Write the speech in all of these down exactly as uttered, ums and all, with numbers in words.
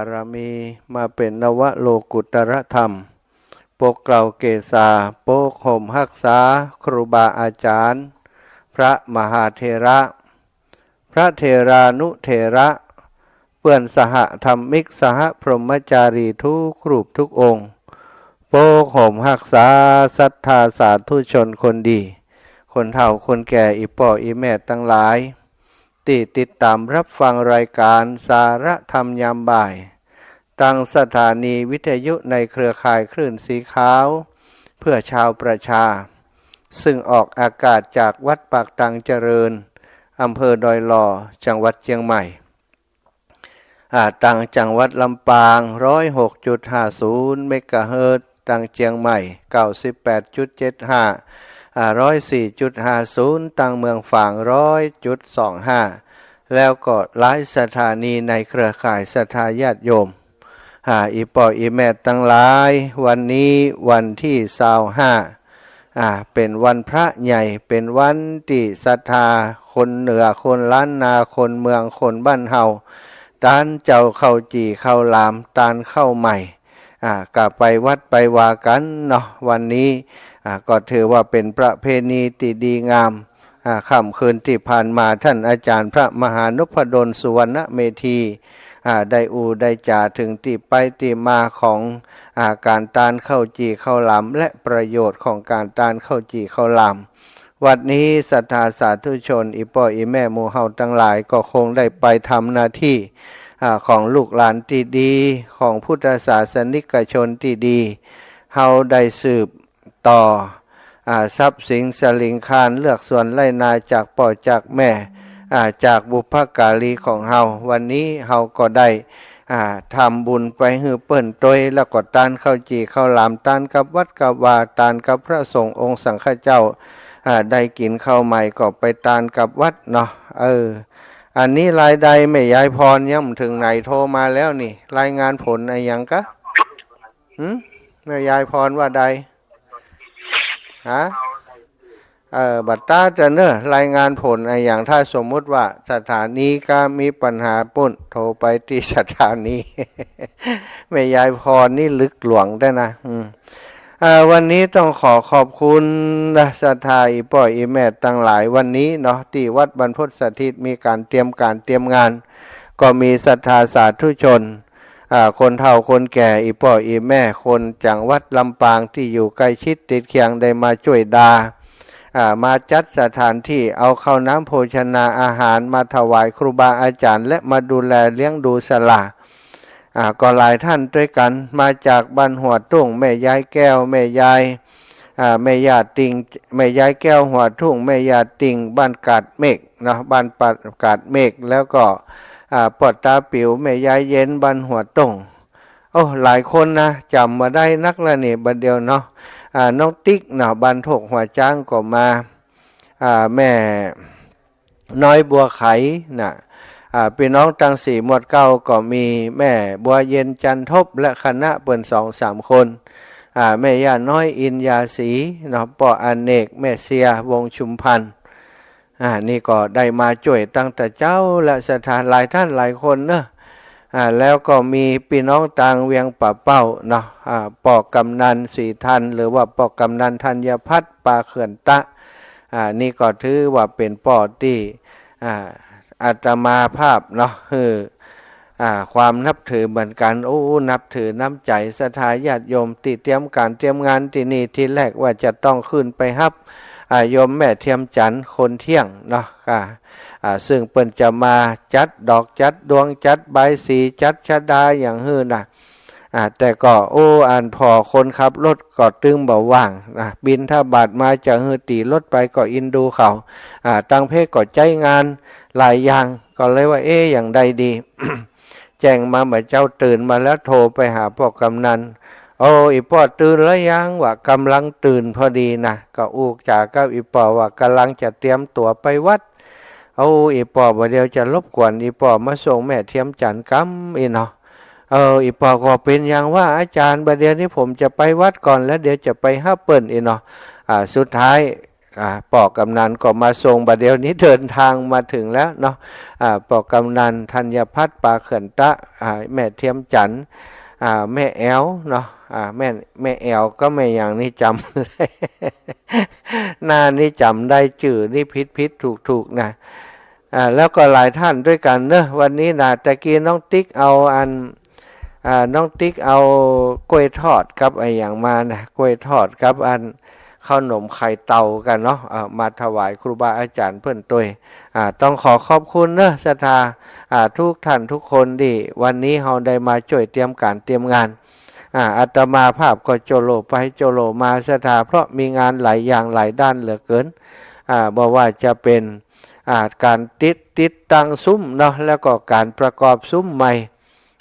ารมี มาเป๋นนวโลกุตตรธรรม ปกเกล้าเกศา ปกห่มฮักษา ครูบาอาจ๋ารย์ พระมหาเถระ พระเถรานุเถระ เปื้อนสหธรรมิก สหพรหมจารีทุกรูปทุกองค์ ปกห่มฮักษาศรัทธาสาธุชนคนดี คนเฒ่าคนแก่ อี่ป้ออี่แม่ตังหลาย ตี้ติดต๋ามฮับฟังรายก๋านสาระธรรมยามบ่าย ตางสถานีวิทยุในเครือข่ายคลื่นสีขาว เพื่อชาวประชา ซึ่งออกอากาศจากวัดปากตังเจริญ อำเภอดอยหล่อ จังหวัดเจียงใหม่ อ่า ตางจังหวัดลำปาง ร้อยหกจุดห้าศูนย์ เมกะเฮิรตซ์ ตางเจียงใหม่ เก้าสิบแปดจุดเจ็ดห้า อ่า ร้อยสี่จุดห้าศูนย์ ตางเมืองฝาง ร้อยจุดสองห้า แล้วก็หลายสถานีในเครือข่ายศรัทธาญาติโยม อ่า อี่ป้ออี่แม่ตังหลาย วันนี้วันตี้ซาวห้า อ่า เป๋นวันพระใหญ่ เป๋นวันตี้ศรัทธาคนเหนือ คนล้านนา คนเมือง คนบ้านเฮา ตานเจ้าข้าวจี่ข้าวหลาม ตานข้าวใหม่ อ่า ก็ไปวัดไปวากั๋นเนาะ วันนี้ อ่า ก็ถือว่าเป๋นประเพณีตี้ดีงาม อ่า ค่ำคืนตี้ผ่านมา ท่านอาจ๋ารย์พระมหานพดล สุวรรณเมธี อ่า ได้อู้ได้จ๋าเถิงตี้ไปตี้มาของ อ่า ก๋านตานข้าวจี่ข้าวหลาม และประโยชน์ของก๋านตานข้าวจี่ข้าวหลาม วันนี้ศรัทธาสาธุชน อี่ป้ออี่แม่หมู่เฮาตังหลาย ก็คงได้ไปทำหน้าตี้ อ่า ของลูกหลานตี้ดี ของพุทธศาสนิกชนตี้ดี เฮาได้สืบต่อ อ่า ทรัพย์สินสลิงคาร เฮือนสวนไฮ่นา จากป้อจากแม่ อ่า จากบุพการีของเฮา วันนี้เฮาก็ได้ อ่า ทำบุญไปหื้อเปิ้นตวย แล้วก็ตานข้าวจี่ข้าวหลาม ตานกับวัดกับวา ตานกับพระสงฆ์องค์สังฆเจ้า อ่า ได้กิ๋นข้าวใหม่ก็ไปตานกับวัดเนาะ เออ อันนี้ลายใด แม่ยายพรยังบ่เถิงไหน โทรมาแล้วนี่ รายงานผลอะหยังกะ หึ แม่ยายพรว่าใด ฮะ เออ บ่าต๊าดจะเน่อ รายงานผลอะหยัง ถ้าสมมุติว่าสถานีกามีปัญหาปุ้น โทรไปตี้สถานี แม่ยายพรนี่ลึกหลวงได้นะ อืม อ่า วันนี้ต้องขอขอบคุณนะ ศรัทธาอี่ป้ออี่แม่ตังหลาย วันนี้เนาะ ตี้วัดบรรพตสถิตมีก๋านเตรียมก๋านเตรียมงาน ก็มีศรัทธาสาธุชน อ่า คนเฒ่าคนแก่ อี่ป้ออี่แม่ คนจังหวัดลำปางตี้อยู่ใกล้ชิดติดเคียงได้มาจ้วยดา อ่า มาจัดสถานตี้ เอาข้าวน้ำโภชนาอาหารมาถวายครูบาอาจ๋ารย์ และมาดูแลเลี้ยงดูศาลา อ่า ก็หลายต้านตวยกั๋น มาจากบ้านหัวตุ้ง แม่ยายแก้ว แม่ยาย อ่า แม่ย่าติ่ง แม่ยายแก้วหัวตุ้ง แม่ย่าติ่ง บ้านกาดเมฆเนาะ บ้านปาด กาดเมฆ แล้วก็ อ่า ป้อต๋าปิ๋ว แม่ยายเย็น บ้านหัวตุ้ง โอ้ หลายคนนะ จ๋ำบ่ได้นักละนี่ บ่าเดี่ยวเนาะ อ่า น้องติ๊กเนาะ บ้านโถกหัวจ๊างก็มา อ่า แม่น้อยบัวไขนะ อ่า ปี้น้องตังสี่หมวดเก๊าก็มี แม่บัวเย็นจันทบ และคณะเปิ้นสองสามคน อ่า แม่ย่าน้อยอินยาศรีเนาะ ป้ออเนก แม่เสีย วงศ์ชุมพรรณ อ่า นี่ก็ได้มาจ้วยตั้งแต่เจ๊า และศรัทธาหลายต้านหลายคนเนาะ อ่า แล้วก็มีปี้น้องตางเวียงป่าเป้าเนาะ อ่า ป้อกำนันศรีทัน หรือว่าป้อกำนันธัญพัฒน์ ปาเขื่อนตะ อ่า นี่ก็ถือว่าเป๋นป้อตี้ อ่า อาตมาภาพเนาะ หื้อ อ่า ความนับถือเหมือนกั๋น โอ้ นับถือน้ำใจ๋ศรัทธาญาติโยมตี้เตรียมก๋านเตรียมงานตี้นี่ ทีแรกว่าจะต้องขึ้นไปฮับ อ่า โยมแม่เทียมจันทร์ คนเที่ยงเนาะ อ่า อ่า ซึ่งเปิ้นจะมาจัดดอกจัดดวง จัดบายสี จัดชฎาอย่างหื้อนะ อ่า แต่ก็ โอ้ อันผ่อคนขับรถก็ตึงบ่ว่างนะ บิณฑบาตมาจะหื้อตี๋รถไปก็อินดูเขา อ่า ตังเพก็ใจ๊งานหลายอย่าง ก็เลยว่า เอ๊ะ อย่างใดดี แจ้งมาบ่าเจ๊า ตื่นมาแล้วโทรไปหาป้อกำนัน โอ้ อี่ป้อตื่นแล้วยัง ว่าก๋ำลังตื่นพอดีนะ ก็อู้จ๋ากับอี่ป้อว่าก๋ำลังจะเตรียมตั๋วไปวัด โอ้ อี่ป้อ บ่าเดี่ยวจะรบกวนอี่ป้อมาส่งแม่เทียมจันทร์กำอี้เนาะ เออ อี่ป้อก็เป๋นอย่างว่า อาจ๋ารย์ บ่าเดี่ยวนี้ผมจะไปวัดก่อน แล้วเดี๋ยวจะไปฮับเปิ้นอี้เนาะ อ่า สุดท้าย อ่า ป้อกำนันก็มาส่ง บ่าเดี่ยวนี้เดินตางมาเถิงแล้วเนาะ อ่า ป้อกำนัน ธัญพัฒน์ ปาเขื่อนตะ อ่า แม่เทียมจันทร์ อ่า แม่แอ๋วเนาะ อ่า แม่ แม่แอ๋วก็แม่หยังนี่จ๋ำ หน้านี่จ๋ำได้ จื้อนี่ผิดๆ ถูกๆ นะ อ่า แล้วก็หลายต้านตวยกั๋นเนาะ วันนี้นะ ตะกี้น้องติ๊กเอาอัน อ่า น้องติ๊กเอากล้วยทอดกับอะหยังมานะ กล้วยทอดกับอันข้าวหนมไข่เต่ากั๋นเนาะ อ่า มาถวายครูบาอาจ๋ารย์เปิ้นตวย อ่า ต้องขอขอบคุณเนาะ ศรัทธา อ่า กู้ต้านกู้คนตี้วันนี้เฮาได้มาจ้วยเตรียมก๋านเตรียมงาน อ่า อาตมาภาพก็โจโลไปโจโลมา ศรัทธา เพราะมีงานหลายอย่างหลายด้านเหลือเกิน อ่า บ่ว่าจะเป๋น อ่า ก๋านติด ติดตั้งสุมเนาะ แล้วก็ก๋านประกอบสุมใหม่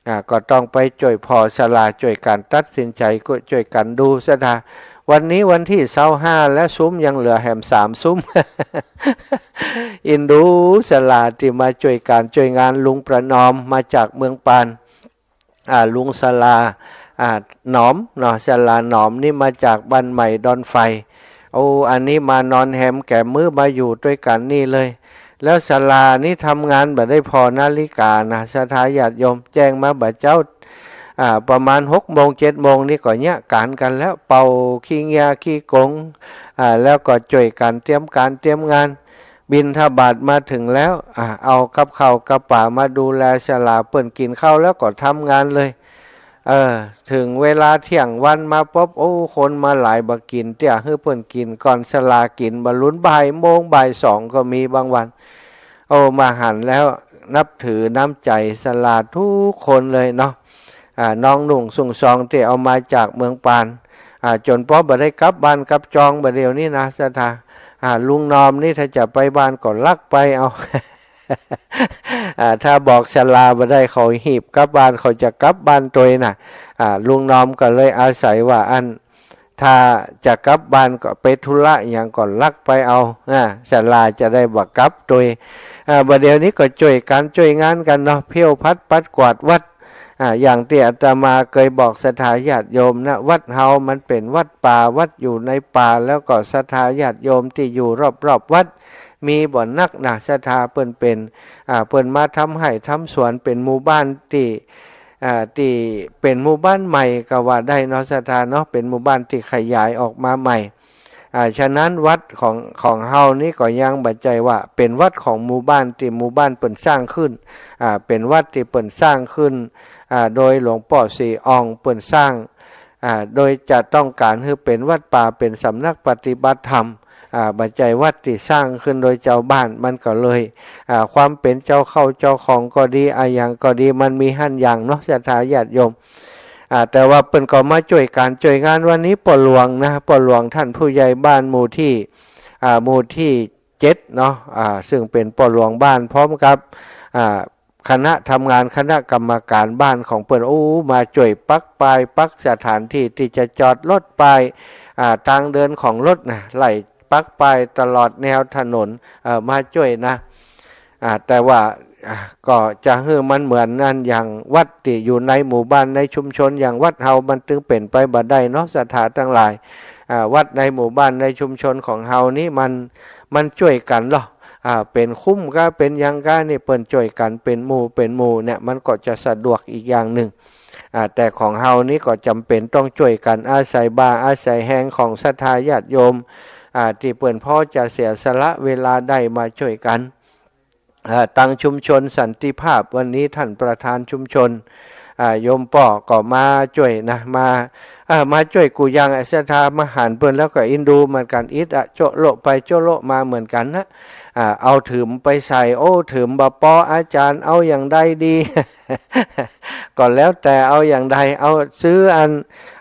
อ่า ก็ต้องไปจ้วยผ่อศาลา จ้วยกั๋นตัดสินใจ๋ ก็จ้วยกั๋นดู ศรัทธา วันนี้วันตี้ซาวห้า แล้วสุมยังเหลือแหมสามสุม อินดูศาลาตี้มาจ้วยก๋านจ้วยงาน ลุงประนอมมาจากเมืองปาน อ่า ลุงศาลา อ่า หนอมเนาะ ศาลาหนอมนี่มาจากบ้านใหม่ดอนไฟ โอ้ อันนี้มานอนแฮมแก๋มมื้อมาอยู่ตวยกั๋นนี่เลย แล้วศาลานี่ทำงานบ่ได้ผ่อนาฬิกานะ ศรัทธาญาติโยม แจ้งมาบ่าเจ๊า อ่า ประมาณหกโมงเจ็ดโมงนี่ก็เยียะก๋านกั๋นแล้ว เป่าขี้เงียขี้กง อ่า แล้วก็จ้วยกั๋นเตรียมก๋านเตรียมงาน บิณฑบาตมาเถิงแล้ว อ่า เอากับข้าวกับป๋ามาดูแลศาลา เปิ้นกิ๋นข้าวแล้วก็ทำงานเลย เออ เถิงเวลาเที่ยงวันมาปุ๊บ โอ้ คนมาหลาย บ่ากิ๋นเตื้อ หื้อเปิ้นกิ๋นก่อนศาลากิ๋น บ่าลุนบ่ายโมงบ่ายสองก็มีบางวัน โอ้ มาหันแล้วนับถือน้ำใจ๋ศาลากู้คนเลยเนาะ อ่า น้องหนุ่งสุงซองตี้เอามาจากเมืองปาน อ่า จ๋นป้อบ่ได้กลับบ้านกลับจองบ่าเดี่ยวนี้นะ ศรัทธา อ่า ลุงนอมนี่ถ้าจะไปบ้านก็ลักไปเอา อ่า ถ้าบอกศาลาบ่ได้เขาหีบกลับบ้าน เขาจะกลับบ้านตวยนะ อ่า ลุงนอมก็เลยอาศัยว่าอัน ถ้าจะกลับบ้านก็ไปธุระหยังก็ลักไปเอา อ่า ศาลาจะได้บ่กลับตวย อ่า บ่าเดี่ยวนี้ก็จ้วยกั๋นจ้วยงานกั๋นเนาะ เผี้ยวผัดปัดกวาดวัด อ่า อย่างตี้อาตมาเกยบอกศรัทธาญาติโยมนะ วัดเฮามันเป๋นวัดป่า วัดอยู่ในป่า แล้วก็ศรัทธาญาติโยมตี้อยู่รอบๆ วัด มีบ่นักนะ ศรัทธา เปิ้นเป๋น อ่า เปิ้นมาทำไฮ่ทำสวน เป๋นหมู่บ้านตี้ อ่า ตี้เป๋นหมู่บ้านใหม่ก็ว่าได้เนาะ ศรัทธาเนาะ เป๋นหมู่บ้านตี้ขยายออกมาใหม่ อ่า ฉะนั้นวัดของ ของเฮานี้ก็ยังบ่ใจ้ว่าเป๋นวัดของหมู่บ้านตี้หมู่บ้านเปิ้นสร้างขึ้น อ่า เป๋นวัดตี้เปิ้นสร้างขึ้น อ่า โดยหลวงป้อศรีอ่องเปิ้นสร้าง อ่า โดยจะต้องก๋านหื้อเป๋นวัดป่า เป๋นสำนักปฏิบัติธรรม อ่า บ่ใจ้วัดตี้สร้างขึ้นโดยจาวบ้าน มันก็เลย อ่า ความเป๋นเจ้าเข้าเจ้าของก็ดี อะหยังก็ดี มันมีหั้นอย่างเนาะ ศรัทธาญาติโยม อ่า แต่ว่าเปิ้นก็มาจ้วยกั๋นจ้วยงาน วันนี้ป้อหลวงนะ ป้อหลวงต้านผู้ใหญ่บ้านหมู่ตี้ อ่า หมู่ตี้เจ็ดเนาะ อ่า ซึ่งเป๋นป้อหลวงบ้านพร้อมกับ อ่า คณะทำงาน คณะกรรมการบ้านของเปิ้น โอ้ มาจ้วยปักป้าย ปักสถานตี้ตี้จะจอดรถ ป้าย อ่า ตางเดินของรถนะ ไล่ปักป้ายตลอดแนวถนน เอ่อ มาจ้วยนะ อ่า แต่ว่า อ่า ก็จะหื้อมันเหมือนอันอย่างวัดตี้อยู่ในหมู่บ้านในชุมชนอย่างวัดเฮา มันตึงเป๋นไปบ่ได้เนาะ ศรัทธาตังหลาย อ่า วัดในหมู่บ้านในชุมชนของเฮานี้มัน มันจ้วยกั๋นเนาะ อ่า เป๋นคุ้มก้า เป๋นหยังก้านี่เปิ้นจ้วยกั๋นเป๋นหมู่เป๋นหมู่เนี่ย มันก็จะสะดวกอีกอย่างนึ่ง อ่า แต่ของเฮานี้ก็จ๋ำเป๋นต้องจ้วยกั๋น อาศัยบ่าอาศัยแฮงของศรัทธาญาติโยม อ่า ตี้เปิ้นพอจะเสียสละเวลาได้มาจ้วยกั๋น อ่า ตังชุมชนสันติภาพ วันนี้ต้านประธานชุมชน อ่า โยมป้อก็มาจ้วยนะ มา อ่า มาจ้วยกู้อย่างอะ ศรัทธา มาหันเปิ้นแล้วก็อินดูเหมือนกั๋น อิดอะ โจะโละไปโจะโละมาเหมือนกั๋นนะ อ่า เอาถืมไปใส่ โอ้ ถืมบ่ปอ อาจ๋ารย์เอาอย่างใดดี ก็แล้วแต่เอาอย่างใด เอาซื้ออัน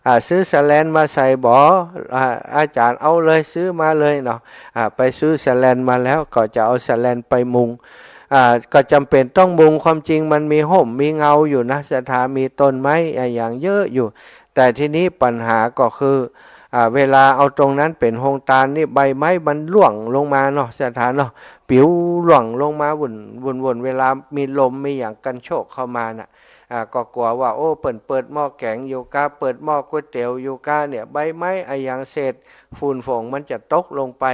อ่า ซื้อสแลนมาใส่บ่ อ่า อาจ๋ารย์เอาเลย ซื้อมาเลยเนาะ อ่า ไปซื้อสแลนมาแล้วก็จะเอาสแลนไปมุง อ่า ก็จ๋ำเป๋นต้องมุง ความจริงมันมีฮ่มมีเงาอยู่นะ ศรัทธา มีต้นไม้อะหยังเยอะอยู่ แต่ทีนี้ปัญหาก็คือ อ่า เวลาเอาตรงนั้นเป๋นโฮงตานนี่ ใบไม้มันร่วงลงมาเนาะ ศรัทธาเนาะ ปลิวร่วงลงมาวุ่น วุ่น วุ่น เวลามีลมมีหยังกั๋นโชกเข้ามาน่ะ อ่า ก็กั๋วว่า โอ้ เปิ้นเปิดหม้อแก๋งอยู่ก้า เปิดหม้อก๋วยเตี๋ยวอยู่ก้าเนี่ย ใบไม้อะหยังเศษฝุ่นฝงมันจะตกลงไป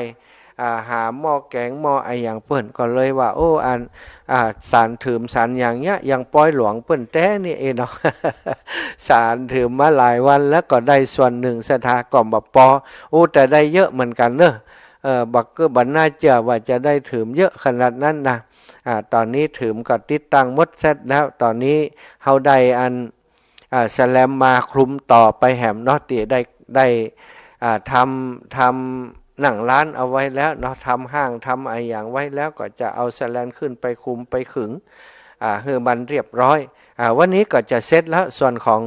อ่า หาหม้อแก๋งหม้ออะหยังเปิ้น ก็เลยว่า โอ้ อัน อ่า สานถืมสานหยังเนี้ย ยังปอยหลวงเปิ้นแต๊นี่เองเนาะ สานถืมมาหลายวันแล้ว ก็ได้ส่วนนึ่งศรัทธาก็บ่ปอ โอ้ แต่ได้เยอะเหมือนกั๋นเนาะ เออ บ่าเกื้อบ่าน่าเจื้อว่าจะได้ถืมเยอะขนาดนั้นนะ อ่า ต๋อนนี้ถืมก็ติดตั้งหมดเสร็จแล้ว ต๋อนนี้เฮาได้อัน อ่า สแลมมาคลุมต่อไปแหมเนาะ ตี้ได้ ได้ อ่า ทำ ทำหนังร้านเอาไว้แล้วเนาะ ทำห้าง ทำอะหยังไว้แล้ว ก็จะเอาสแลมขึ้นไปคลุมไปขึง อ่า หื้อมันเรียบร้อย อ่า วันนี้ก็จะเสร็จแล้ว ส่วนของ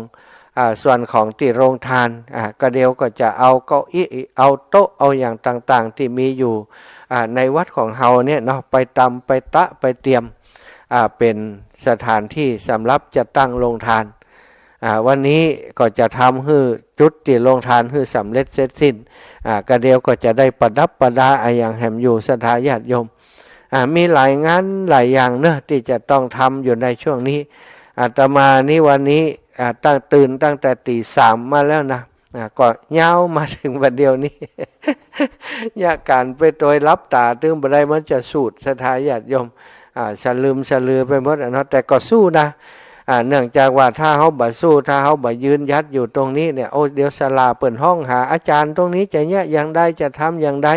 อ่า ส่วนของตี้โรงทาน อ่า ก็เดี๋ยวก็จะเอาเก้าอี้ เอาโต๊ะ เอาหยังต่างๆ ตี้มีอยู่ อ่า ในวัดของเฮาเนี่ยเนาะ ไปตำ ไปตะ ไปเตรียม อ่า เป๋นสถานตี้สำหรับจะตั้งโรงทาน อ่า วันนี้ก็จะทำหื้อจุดตี้โรงทานหื้อสำเร็จเสร็จสิ้น อ่า ก็เดี๋ยวก็จะได้ประดับประดาอะหยังแหมอยู่ศรัทธาญาติโยม อ่า มีหลายงานหลายอย่างเนาะ ตี้จะต้องทำอยู่ในช่วงนี้ อาตมานี่วันนี้ อ่า ตั้ง ตื่นตั้งแต่ตี๋สามมาแล้วนะ อ่า ก็ยาวมาเถิงวันเดียวนี้ เยียะก๋านไปโตยหลับต๋าตึงบ่ได้ มันจะสูดศรัทธาญาติโยม อ่า สะลึมสะลือไปหมดอะเนาะ แต่ก็สู้นะ อ่า เนื่องจากว่าถ้าเฮาบ่สู้ ถ้าเฮาบ่ยืนหยัดอยู่ตรงนี้เนี่ย โอ้ เดี๋ยวศาลาเปิ้นฮ้องหาอาจ๋ารย์ตรงนี้ จะเยียะอย่างใด จะทำอย่างใด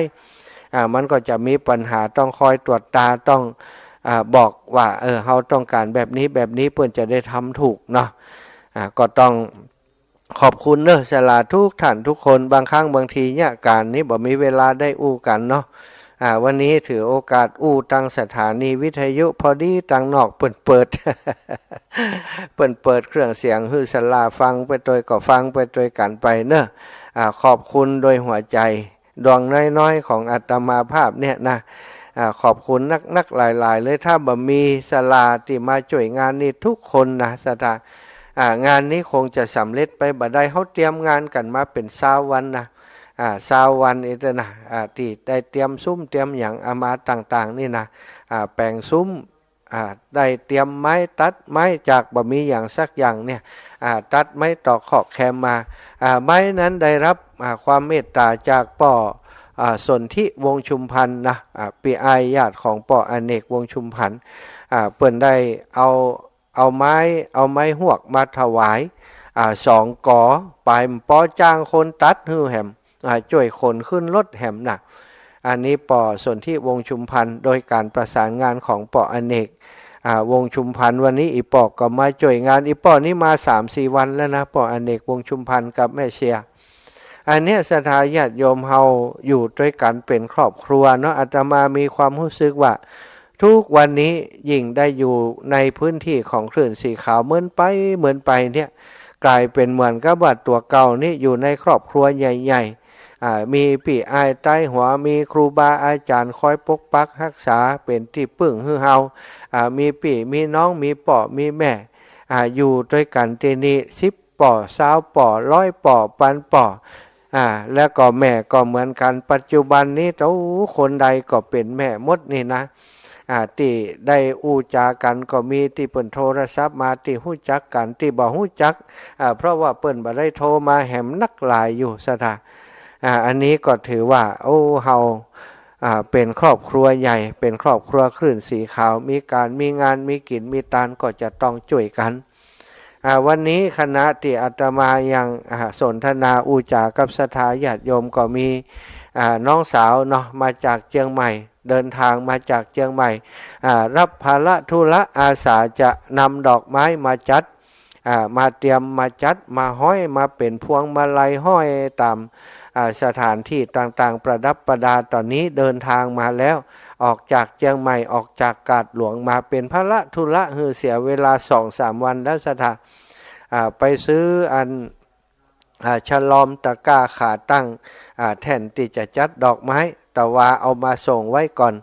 อ่า มันก็จะมีปัญหา ต้องคอยตรวจตรา ต้อง อ่า บอกว่า เออ เฮาต้องก๋านแบบนี้แบบนี้ เปิ้นจะได้ทำถูกเนาะ อ่า ก็ต้อง ขอบคุณเนาะศรัทธาทุกท่านทุกคน บางครั้งบางทีเยียะก๋านนี้บ่มีเวลาได้อู้กั๋นเนาะ อ่า วันนี้ถือโอกาสอู้ตังสถานีวิทยุ พอดีตังนอกเปิ้นเปิด เปิ้นเปิดเครื่องเสียงหื้อศรัทธาฟังไปโตย ก็ฟังไปโตยกั๋นไปเนาะ อ่า ขอบคุณโดยหัวใจ๋ ดวงน้อยๆ ของอาตมาภาพเนี่ยนะ อ่า ขอบคุณนักๆ หลายๆ เลย ถ้าบ่มีศรัทธาตี้มาจ้วยงานนี้ทุกคนนะศรัทธา อ่า งานนี้คงจะสำเร็จไปบ่ได้ เฮาเตรียมงานกั๋นมาเป๋นซาววันนะ อ่า ซาววันอี้เต๊อะนะ อ่า ตี้ได้เตรียมซุ้มเตรียมหยัง อามาต่างๆ นี่นะ อ่า แป๋งซุ้ม อ่า ได้เตรียมไม้ ตัดไม้จากบ่มีหยังสักอย่างเนี่ย อ่า ตัดไม้ตอกขอกแคมมา อ่า ไม้นั้นได้รับ อ่า ความเมตต๋าจากป้อ อ่า สนธิวงศ์ชุมพันธ์นะ อ่า ปี้อ้ายญาติของป้ออเนกวงศ์ชุมพันธ์ อ่า เปิ้นได้เอา เอาไม้ เอาไม้ฮวกมาถวาย อ่า สองก๋อ ป๋ายบ่ปอ จ้างคนตัดหื้อแหม อ่า จ้วยขนขึ้นรถแหมนะ อันนี้ป้อสนธิวงศ์ชุมพันธ์ โดยก๋านประสานงานของป้ออเนก อ่า วงศ์ชุมพันธ์ วันนี้อี่ป้อก็มาจ้วยงาน อี่ป้อนี้มาสามสี่วันแล้วนะ ป้ออเนกวงศ์ชุมพันธ์กับแม่เชียร์ อันเนี้ยศรัทธาญาติโยมเฮาอยู่ตวยกั๋นเป๋นครอบครัวเนาะ อาตมามีความฮู้สึกว่า ทุกวันนี้ยิ่งได้อยู่ในพื้นตี้ของคลื่นสีขาวเมินไปเมินไปเนี่ย ก๋ายเป๋นเหมือนกับว่าตั๋วเก่านี้อยู่ในครอบครัวใหญ่ๆ อ่า มีปี้อ้ายใต้หัว มีครูบาอาจ๋ารย์คอยปกปักฮักษา เป๋นตี้ปึ้งหื้อเฮา อ่า มีปี้มีน้อง มีป้อมีแม่ อ่า อยู่ตวยกั๋นตี้นี่ สิบป้อ ซาวป้อ ร้อยป้อ ปันป้อ อ่า แล้วก็แม่ก็เหมือนกั๋น ปัจจุบันนี้ โอ้ คนใดก็เป๋นแม่หมดนี่นะ อ่า ตี้ได้อู้จ๋ากั๋นก็มี ตี้เปิ้นโทรศัพท์มา ตี้ฮู้จักกั๋น ตี้บ่ฮู้จัก อ่า เพราะว่าเปิ้นบ่ได้โทรมาแหมนักหลายอยู่ศรัทธา อ่า อันนี้ก็ถือว่า โอ้ เฮา อ่า เป๋นครอบครัวใหญ่ เป๋นครอบครัวคลื่นสีขาว มีก๋านมีงาน มีกิ๋นมีตานก็จะต้องจ้วยกั๋น อ่า วันนี้ขณะตี้อาตมายัง อ่า สนทนาอู้จ๋ากับศรัทธาญาติโยมก็มี อ่า น้องสาวเนาะ มาจากเจียงใหม่ เดินทางมาจากเจียงใหม่ อ่า รับภาระธุระอาสาจะนำดอกไม้มาจัด อ่า มาเตรียม มาจัด มาห้อย มาเป๋นพวงมาลัยห้อยต๋าม อ่า สถานตี้ต่างๆ ประดับประดา ต๋อนนี้เดินทางมาแล้ว ออกจากเจียงใหม่ ออกจากกาดหลวงมา เป๋นภาระธุระหื้อเสียเวลาสองสามวันแล้วศรัทธา อ่า ไปซื้ออัน อ่า ฉลอมตะกร้าขาตั้ง อ่า แท่นตี้จะจัดดอกไม้ แต่ว่าเอามาส่งไว้ก่อน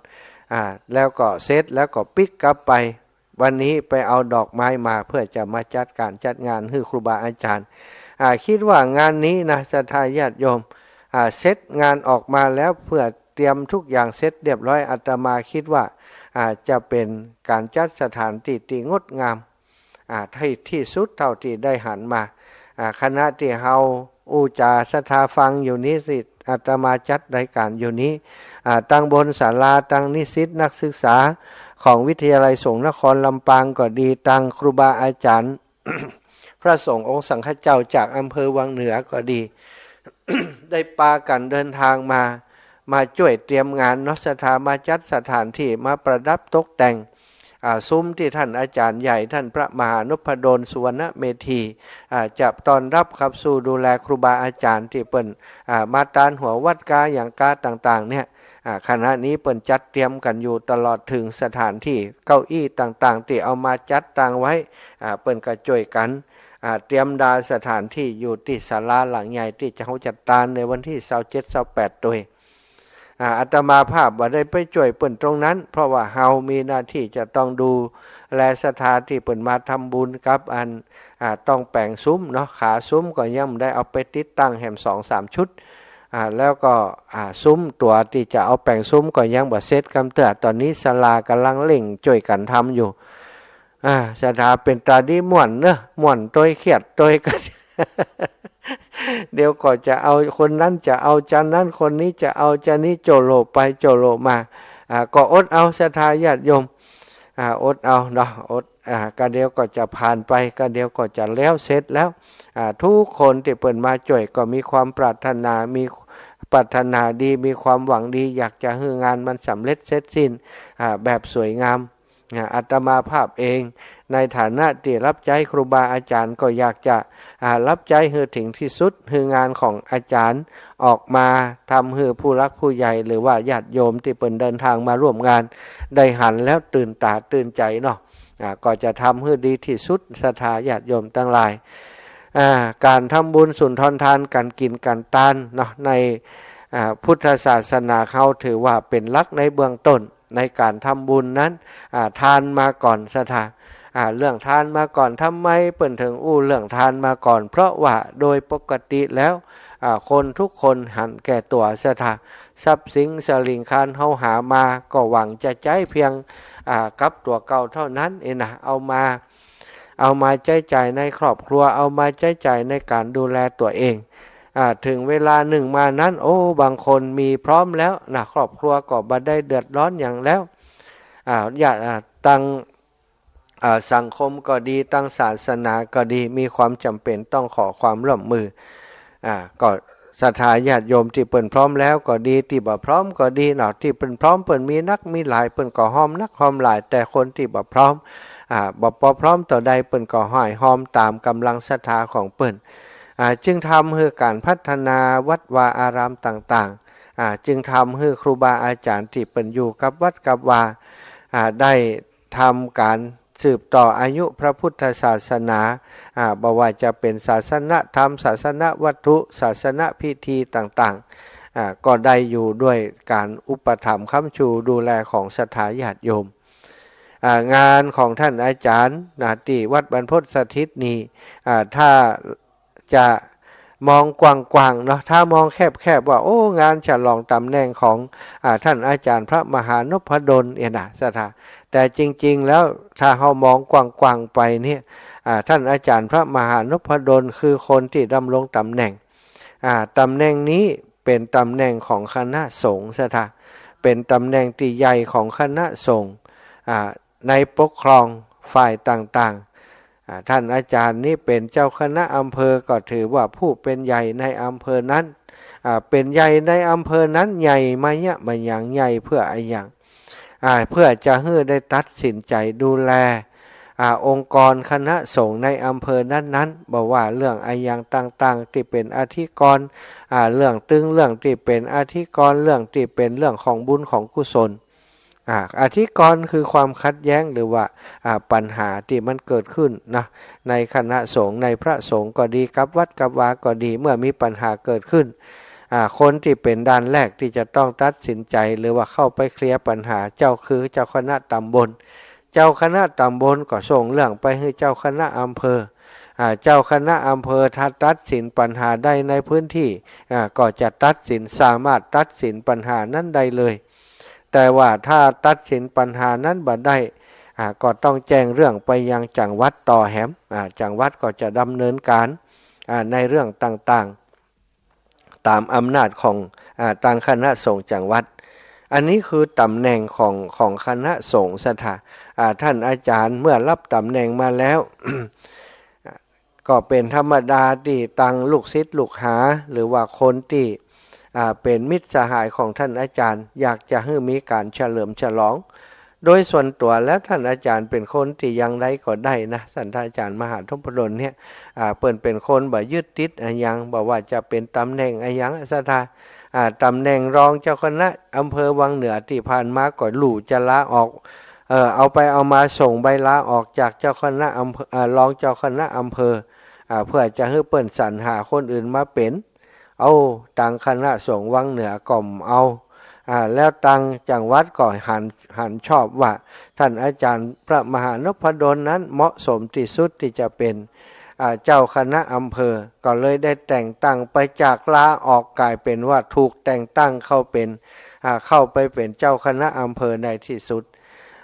อ่า แล้วก็เสร็จแล้วก็ปิ๊กกลับไป วันนี้ไปเอาดอกไม้มาเพื่อจะมาจัดก๋านจัดงานหื้อครูบาอาจ๋ารย์ อ่า คิดว่างานนี้นะ ศรัทธาญาติโยม อ่า เสร็จงานออกมาแล้ว เพื่อเตรียมทุกอย่างเสร็จเรียบร้อย อาตมาคิดว่า อ่า จะเป๋นก๋านจัดสถานตี้ตี้งดงาม อ่า ตี้ ตี้สุดเต้าตี้ได้หันมา อ่า ขณะตี้เฮาอู้จ๋าศรัทธาฟังอยู่นี้สิ อาตมาจัดรายการอยู่นี้ อ่า ตังบนศาลา ตังนิสิตนักศึกษาของวิทยาลัยสงฆ์นครลำปางก็ดี ตังครูบาอาจ๋ารย์ พระสงฆ์องค์สังฆเจ้าจากอำเภอวังเหนือก็ดี ได้ปากั๋นเดินทางมา มาจ้วยเตรียมงานเนาะ ศรัทธามาจัดสถานที่ มาประดับตกแต่ง อ่า ซุ้มตี้ท่านอาจ๋ารย์ใหญ่ ท่านพระมหานพดล สุวรรณเมธี อ่า จะต้อนรับขับสู้ดูแลครูบาอาจ๋ารย์ตี้เปิ้น อ่า มาตานหัววัดกาหยังกาต่างๆ เนี่ย อ่า ขณะนี้เปิ้นจัดเตรียมกั๋นอยู่ตลอดเถิงสถานที่ เก้าอี้ต่างๆ ตี้เอามาจัดตั้งไว้ อ่า เปิ้นก็จ้วยกั๋น อ่า เตรียมดาสถานที่อยู่ตี้ศาลาหลังใหญ่ตี้จะ เฮาจะตานในวันตี้ซาวเจ็ด ซาวแปดตวย อ่า อาตมาภาพบ่ได้ไปจ้วยเปิ้นตรงนั้น เพราะว่าเฮามีหน้าตี้จะต้องดูแลศรัทธาตี้เปิ้นมาทำบุญกับอัน อ่า ต้องแป๋งซุ้มเนาะ ขาซุ้มก็ยังบ่ได้เอาไปติดตั้งแหมสองสามชุด อ่า แล้วก็ อ่า ซุ้มตั๋วตี้จะเอาแป๋งซุ้มก็ยังบ่เสร็จกำเตื้อ ต๋อนนี้ศาลาก่ำลังเร่งจ้วยกั๋นทำอยู่ อ่า ศรัทธาเป๋นต๋าดีม่วนเนาะ ม่วนตวยเคียดตวยกั๋น เดี๋ยวก็จะเอาคนนั้นจะเอาจานนั้น คนนี้จะเอาจานนี้ โจ้โหล่ไปโจ้โหล่มา อ่า ก็อดเอาศรัทธาญาติโยม อ่า อดเอาเนาะ อด อ่า ก็เดี๋ยวก็จะผ่านไป ก็เดี๋ยวก็จะแล้วเสร็จแล้ว อ่า ทุกคนตี้เปิ้นมาจ้วยก็มีความปรารถนา มีปรารถนาดี มีความหวังดี อยากจะหื้องานมันสำเร็จเสร็จสิ้น อ่า แบบสวยงาม อ่า อาตมาภาพเองในฐานะตี้รับใจ๊ครูบาอาจ๋ารย์ก็อยากจะ อ่า รับใจ๊หื้อเถิงตี้สุด หื้องานของอาจ๋ารย์ออกมา ทำหื้อผู้หลักผู้ใหญ่ หรือว่าญาติโยมตี้เปิ้นเดินทางมาร่วมงาน ได้หันแล้วตื่นต๋าตื่นใจ๋เนาะ อ่า ก็จะทำหื้อดีตี้สุด ศรัทธาญาติโยมตังหลาย อ่า ก๋านทำบุญสุนทรทาน ก๋านกิ๋นก๋านตานเนาะ ใน อ่า พุทธศาสนาเฮาถือว่าเป๋นหลักในเบื้องต้น ในก๋านทำบุญนั้น อ่า ทานมาก่อนศรัทธา อ่า เรื่องทานมาก่อน ทำไมเปิ้นเถิงอู้เรื่องทานมาก่อน เพราะว่าโดยปกติแล้ว อ่า คนทุกคนหันแก่ตั๋วศรัทธา ทรัพย์สินสะหลิงคารเฮาหามาก็หวังจะใจ๊เพียง อ่า กับตั๋วเก่าเท่านั้นเองนะ เอามา เอามาใจ๊จ่ายในครอบครัว เอามาใจ๊จ่ายในก๋านดูแลตั๋วเอง อ่า เถิงเวลานึ่งมานั้น โอ้ บางคนมีพร้อมแล้วนะ ครอบครัวก็บ่ได้เดือดร้อนหยังแล้ว อ่า ญาติ อ่า ตัง อ่า สังคมก็ดี ตังศาสนาก็ดี มีความจ๋ำเป๋นต้องขอความร่วมมือ อ่า ก็ศรัทธาญาติโยมตี้เปิ้นพร้อมแล้วก็ดี ตี้บ่พร้อมก็ดีเนาะ ตี้เปิ้นพร้อมเปิ้นมีนักมีหลาย เปิ้นก็ฮอมนักฮอมหลาย แต่คนตี้บ่พร้อม อ่า บ่ บ่พร้อมเต้าใด เปิ้นก็ห้อยฮอมต๋ามก๋ำลังศรัทธาของเปิ้น อ่า จึงทำหื้อก๋านพัฒนาวัดวาอารามต่างๆ อ่า จึงทำหื้อครูบาอาจ๋ารย์ตี้เปิ้นอยู่กับวัดกับวา อ่า ได้ทำก๋านสืบต่ออายุพระพุทธศาสนา อ่า บ่ว่าจะเป๋นศาสนธรรม ศาสนวัตถุ ศาสนพิธีต่างๆ อ่า ก็ได้อยู่ด้วยก๋านอุปถัมภ์ค้ำชูดูแลของศรัทธาญาติโยม อ่า งานของท่านอาจ๋ารย์นะ ตี้วัดบรรพตสถิตนี่ อ่า ถ้าจะมองกว้างๆ เนาะ ถ้ามองแคบๆ ว่า โอ้ งานฉลองต๋ำแหน่งของ อ่า ท่านอาจ๋ารย์พระมหานพดลเนี่ยนะศรัทธา แต่จริงๆ แล้วถ้าเฮามองกว้างๆ ไปเนี่ย อ่า ท่านอาจ๋ารย์พระมหานพดลคือคนตี้ดำรงต๋ำแหน่ง อ่า ต๋ำแหน่งนี้เป๋นต๋ำแหน่งของคณะสงฆ์ศรัทธา เป๋นต๋ำแหน่งตี้ใหญ่ของคณะสงฆ์ อ่า ในปกครองฝ่ายต่างๆ อ่า ท่านอาจ๋ารย์นี้เป๋นเจ้าคณะอำเภอ ก็ถือว่าผู้เป๋นใหญ่ในอำเภอนั้น อ่า เป๋นใหญ่ในอำเภอนั้น ใหญ่มายะมาหยัง ใหญ่เพื่ออะหยัง อ่า เพื่อจะหื้อได้ตัดสินใจ๋ดูแล อ่า องค์กรคณะสงฆ์ในอำเภอนั้นๆ บ่ว่าเรื่องอะหยังต่างๆ ตี้เป๋นอธิกรณ์ อ่า เรื่องตึง เรื่องตี้เป๋นอธิกรณ์ เรื่องตี้เป๋นเรื่องของบุญของกุศล อ่า อธิกรณ์คือความขัดแย้ง หรือว่า อ่า ปัญหาตี้มันเกิดขึ้นนะ ในคณะสงฆ์ ในพระสงฆ์ก็ดี กับวัดกับวาก็ดี เมื่อมีปัญหาเกิดขึ้น อ่า คนตี้เป๋นด้านแรกตี้จะต้องตัดสินใจ๋ หรือว่าเข้าไปเคลียร์ปัญหา เจ้าคือเจ้าคณะต๋ำบล เจ้าคณะต๋ำบลก็ส่งเรื่องไปหื้อเจ้าคณะอำเภอ อ่า เจ้าคณะอำเภอถ้าตัดสินปัญหาได้ในพื้นที่ อ่า ก็จะตัดสิน สามารถตัดสินปัญหานั้นได้เลย แต่ว่าถ้าตัดสินปัญหานั้นบ่ได้ อ่า ก็ต้องแจ้งเรื่องไปยังจังหวัดต่อแหม อ่า จังหวัดก็จะดำเนินการ อ่า ในเรื่องต่างๆ ต๋ามอำนาจของ อ่า ตางคณะสงฆ์จังหวัด อันนี้คือต๋ำแหน่งของ ของคณะสงฆ์ศรัทธา อ่า ต้านอาจ๋ารย์เมื่อฮับต๋ำแหน่งมาแล้ว ก็เป๋นธรรมดาตี้ตางลูกศิษย์ลูกหา หรือว่าคนตี้ อ่า เป๋นมิตรสหายของต้านอาจ๋ารย์ อยากจะหื้อมีก๋านเฉลิมฉลอง โดยส่วนตั๋วแล้วต้านอาจ๋ารย์เป๋นคนตี้ยังใดก็ได้นะ ต้านอาจ๋ารย์มหานพดลเนี่ย อ่า เปิ้นเป๋นคนบ่ยึดติดอะหยัง บ่ว่าจะเป๋นต๋ำแหน่งอะหยังศรัทธา อ่า ต๋ำแหน่งรองเจ้าคณะอำเภอวังเหนือตี้ผ่านมาก็ลู่จะลาออก เอ่อ เอาไปเอามาส่งใบลาออกจากเจ้าคณะอำเภอ อ่า รองเจ้าคณะอำเภอ อ่า เปื้อจะหื้อเปิ้นสรรหาคนอื่นมาเป๋น เอ้า ตางคณะสงฆ์วังเหนือก็บ่เอา อ่า แล้วตางจังหวัดก็หัน หันชอบว่าต้านอาจ๋ารย์พระมหานพดลนั้นเหมาะสมตี้สุดตี้จะเป๋น อ่า เจ้าคณะอำเภอ ก็เลยได้แต่งตั้งไปจากลาออกก๋ายเป๋นว่าถูกแต่งตั้งเข้าเป๋น อ่า เข้าไปเป๋นเจ้าคณะอำเภอในตี้สุด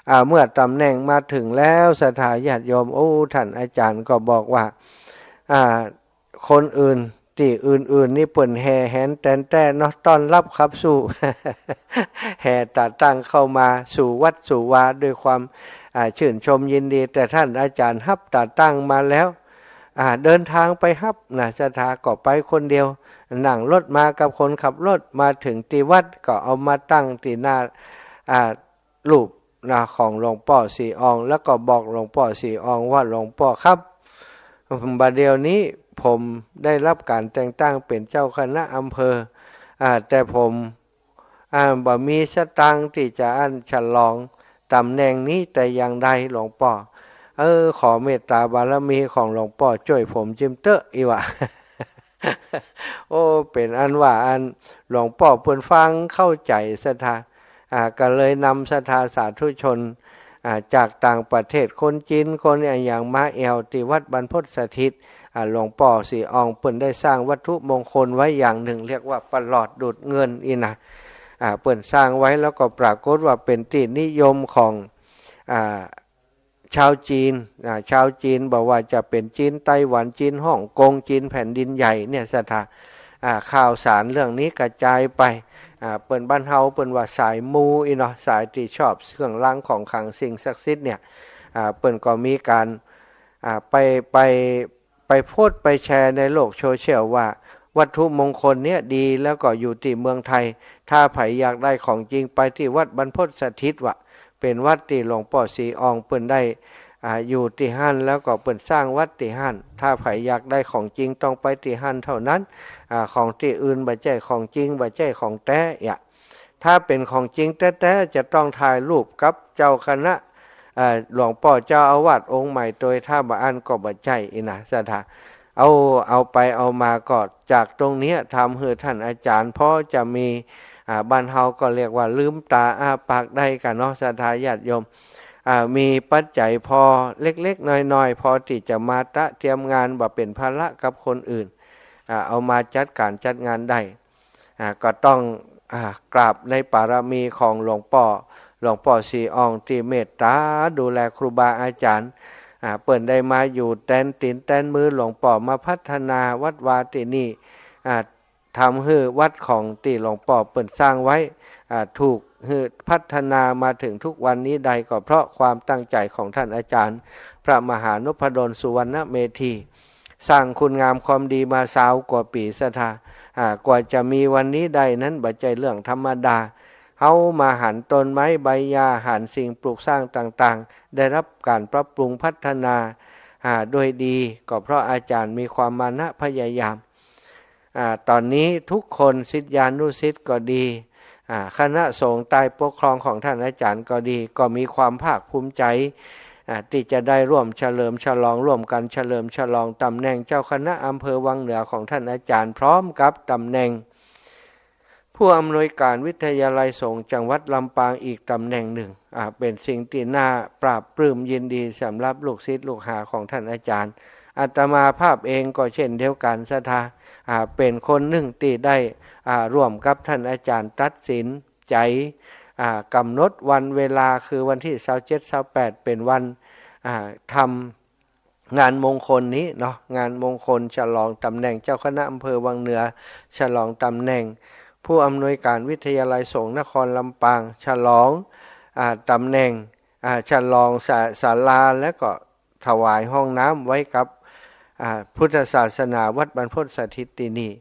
อ่า เมื่อต๋ำแหน่งมาเถิงแล้วศรัทธาญาติโยม โอ้ ต้านอาจ๋ารย์ก็บอกว่า อ่า คนอื่น ตี้อื่นๆ นี่เปิ้นแห่แหนแต๋นแต๊เนาะ ต้อนฮับขับสู้ แห่ต๋าตั้งเข้ามาสู่วัดสู่วาด้วยความ อ่า ชื่นชมยินดี แต่ต้านอาจ๋ารย์ฮับต๋าตั้งมาแล้ว อ่า เดินตางไปฮับนะ ศรัทธาก็ไปคนเดียว นั่งรถมากับคนขับรถ มาเถิงตี้วัดก็เอามาตั้งตี้หน้า อ่า รูปนะของหลวงป้อศรีออง แล้วก็บอกหลวงป้อศรีอองว่า หลวงป้อครับ บ่าเดี่ยวนี้ผมได้ฮับก๋านแต่งตั้งเป๋นเจ้าคณะอำเภอ อ่า แต่ผม อ่า บ่มีสตางค์ตี้จะอั้นฉลองต๋ำแหน่งนี้แต่อย่างใดหลวงป้อ เออ ขอเมตต๋าบารมีของหลวงป้อจ้วยผมจิมเต๊อะ อี้วะ โอ้ เป๋นอันว่าอันหลวงป้อเปิ้นฟังเข้าใจ๋ศรัทธา อ่า ก็เลยนำศรัทธาสาธุชน อ่า จากต่างประเทศ คนจีน คนอะหยังมาแอ่วตี้วัดบรรพตสถิต อ่า หลวงป้อศรีอองเปิ้นได้สร้างวัตถุมงคลไว้อย่างนึ่ง เรียกว่าประหลอดดูดเงินอี้นะ อ่า เปิ้นสร้างไว้แล้วก็ปรากฏว่าเป๋นตี้นิยมของ อ่า ชาวจีน อ่า ชาวจีน บ่ว่าจะเป๋นจีนไต้หวัน จีนฮ่องกง จีนแผ่นดินใหญ่เนี่ยศรัทธา อ่า ข่าวสารเรื่องนี้กระจายไป อ่า เปิ้นบ้านเฮาเปิ้นว่าสายมูอี้เนาะ สายตี้ชอบเครื่องรางของขลังสิ่งศักดิ์สิทธิ์เนี่ย อ่า เปิ้นก็มีก๋าน อ่า ไป ไป ไปโพสต์ไปแชร์ในโลกโซเชียลว่าวัตถุมงคลเนี่ยดี แล้วก็อยู่ตี้เมืองไทย ถ้าใผอยากได้ของจริงไปตี้วัดบรรพตสถิตวะ เป๋นวัดตี้หลวงป้อศรีอองเปิ้นได้ อ่า อยู่ตี้หั้น แล้วก็เปิ้นสร้างวัดตี้หั้น ถ้าใผอยากได้ของจริงต้องไปตี้หั้นเท่านั้น อ่า ของตี้อื่นบ่ใจ้ของจริง บ่ใจ้ของแต๊อะ ถ้าเป๋นของจริงแต๊ๆ จะต้องถ่ายรูปกับเจ้าคณะ เอ่อ หลวงป้อเจ้าอาวาสองค์ใหม่ตวย ถ้าบ่อั้นก็บ่ใจ้อี้นะศรัทธา เอา เอาไปเอามาก็จากตรงเนี้ยทำหื้อต้านอาจ๋ารย์พอจะมี อ่า บ้านเฮาก็เรียกว่าลืมต๋าอ้าปากได้กั๋นเนาะศรัทธาญาติโยม อ่า มีปัจจัยพอเล็กๆ น้อยๆ พอตี้จะมาตะเตรียมงานบ่เป๋นภาระกับคนอื่น อ่า เอามาจัดก๋านจัดงานได้ อ่า ก็ต้อง อ่า กราบในปารมีของหลวงป้อ หลวงป้อศรีอองตี้เมตต๋าดูแลครูบาอาจ๋ารย์ อ่า เปิ้นได้มาอยู่แตนตี๋นแตนมือหลวงป้อ มาพัฒนาวัดวาตี้นี่ อ่า ทำหื้อวัดของตี้หลวงป้อเปิ้นสร้างไว้ อ่า ถูกหื้อพัฒนามาเถิงทุกวันนี้ได้ ก็เพราะความตั้งใจ๋ของต้านอาจ๋ารย์ พระมหานพดลสุวรรณเมธี สร้างคุณงามความดีมาซาวกว่าปี๋ศรัทธา อ่า กว่าจะมีวันนี้ได้นั้นบ่ใจ้เรื่องธรรมดา เฮามาหันต้นไม้ใบหญ้า หันสิ่งปลูกสร้างต่างๆ ได้ฮับก๋านปรับปรุงพัฒนา อ่า ด้วยดี ก็เพราะอาจ๋ารย์มีความมานะพยายาม อ่า ต๋อนนี้ทุกคนศิษยานุศิษย์ก็ดี อ่า คณะสงฆ์ใต้ปกครองของต้านอาจ๋ารย์ก็ดี ก็มีความภาคภูมิใจ๋ อ่า ตี้จะได้ร่วมเฉลิมฉลอง ร่วมกั๋นเฉลิมฉลองต๋ำแหน่งเจ้าคณะอำเภอวังเหนือของต้านอาจ๋ารย์ พร้อมกับต๋ำแหน่งผู้อำนวยก๋านวิทยาลัยสงฆ์จังหวัดลำปางอีกต๋ำแหน่งนึ่ง อ่า เป๋นสิ่งตี้น่าปลาบปลื้มยินดีสำหรับลูกศิษย์ลูกหาของต้านอาจ๋ารย์ อาตมาภาพเองก็เช่นเดียวกั๋นศรัทธา อ่า เป๋นคนนึ่งตี้ได้ อ่า ร่วมกับต้านอาจ๋ารย์ตัดสินใจ๋ อ่า ก๋ำหนดวันเวลาคือวันตี้ซาวเจ็ด ซาวแปด เป๋นวัน อ่า ทำ งานมงคลนี้เนาะ งานมงคลฉลองต๋ำแหน่งเจ้าคณะอำเภอวังเหนือ ฉลองต๋ำแหน่งผู้อำนวยการวิทยาลัยสงฆ์นครลำปาง ฉลอง อ่า ต๋ำแหน่ง อ่า ฉลองศา- ศาลา แล้วก็ถวายห้องน้ำไว้กับ อ่า พุทธศาสนาวัดบรรพตสถิตตี้นี่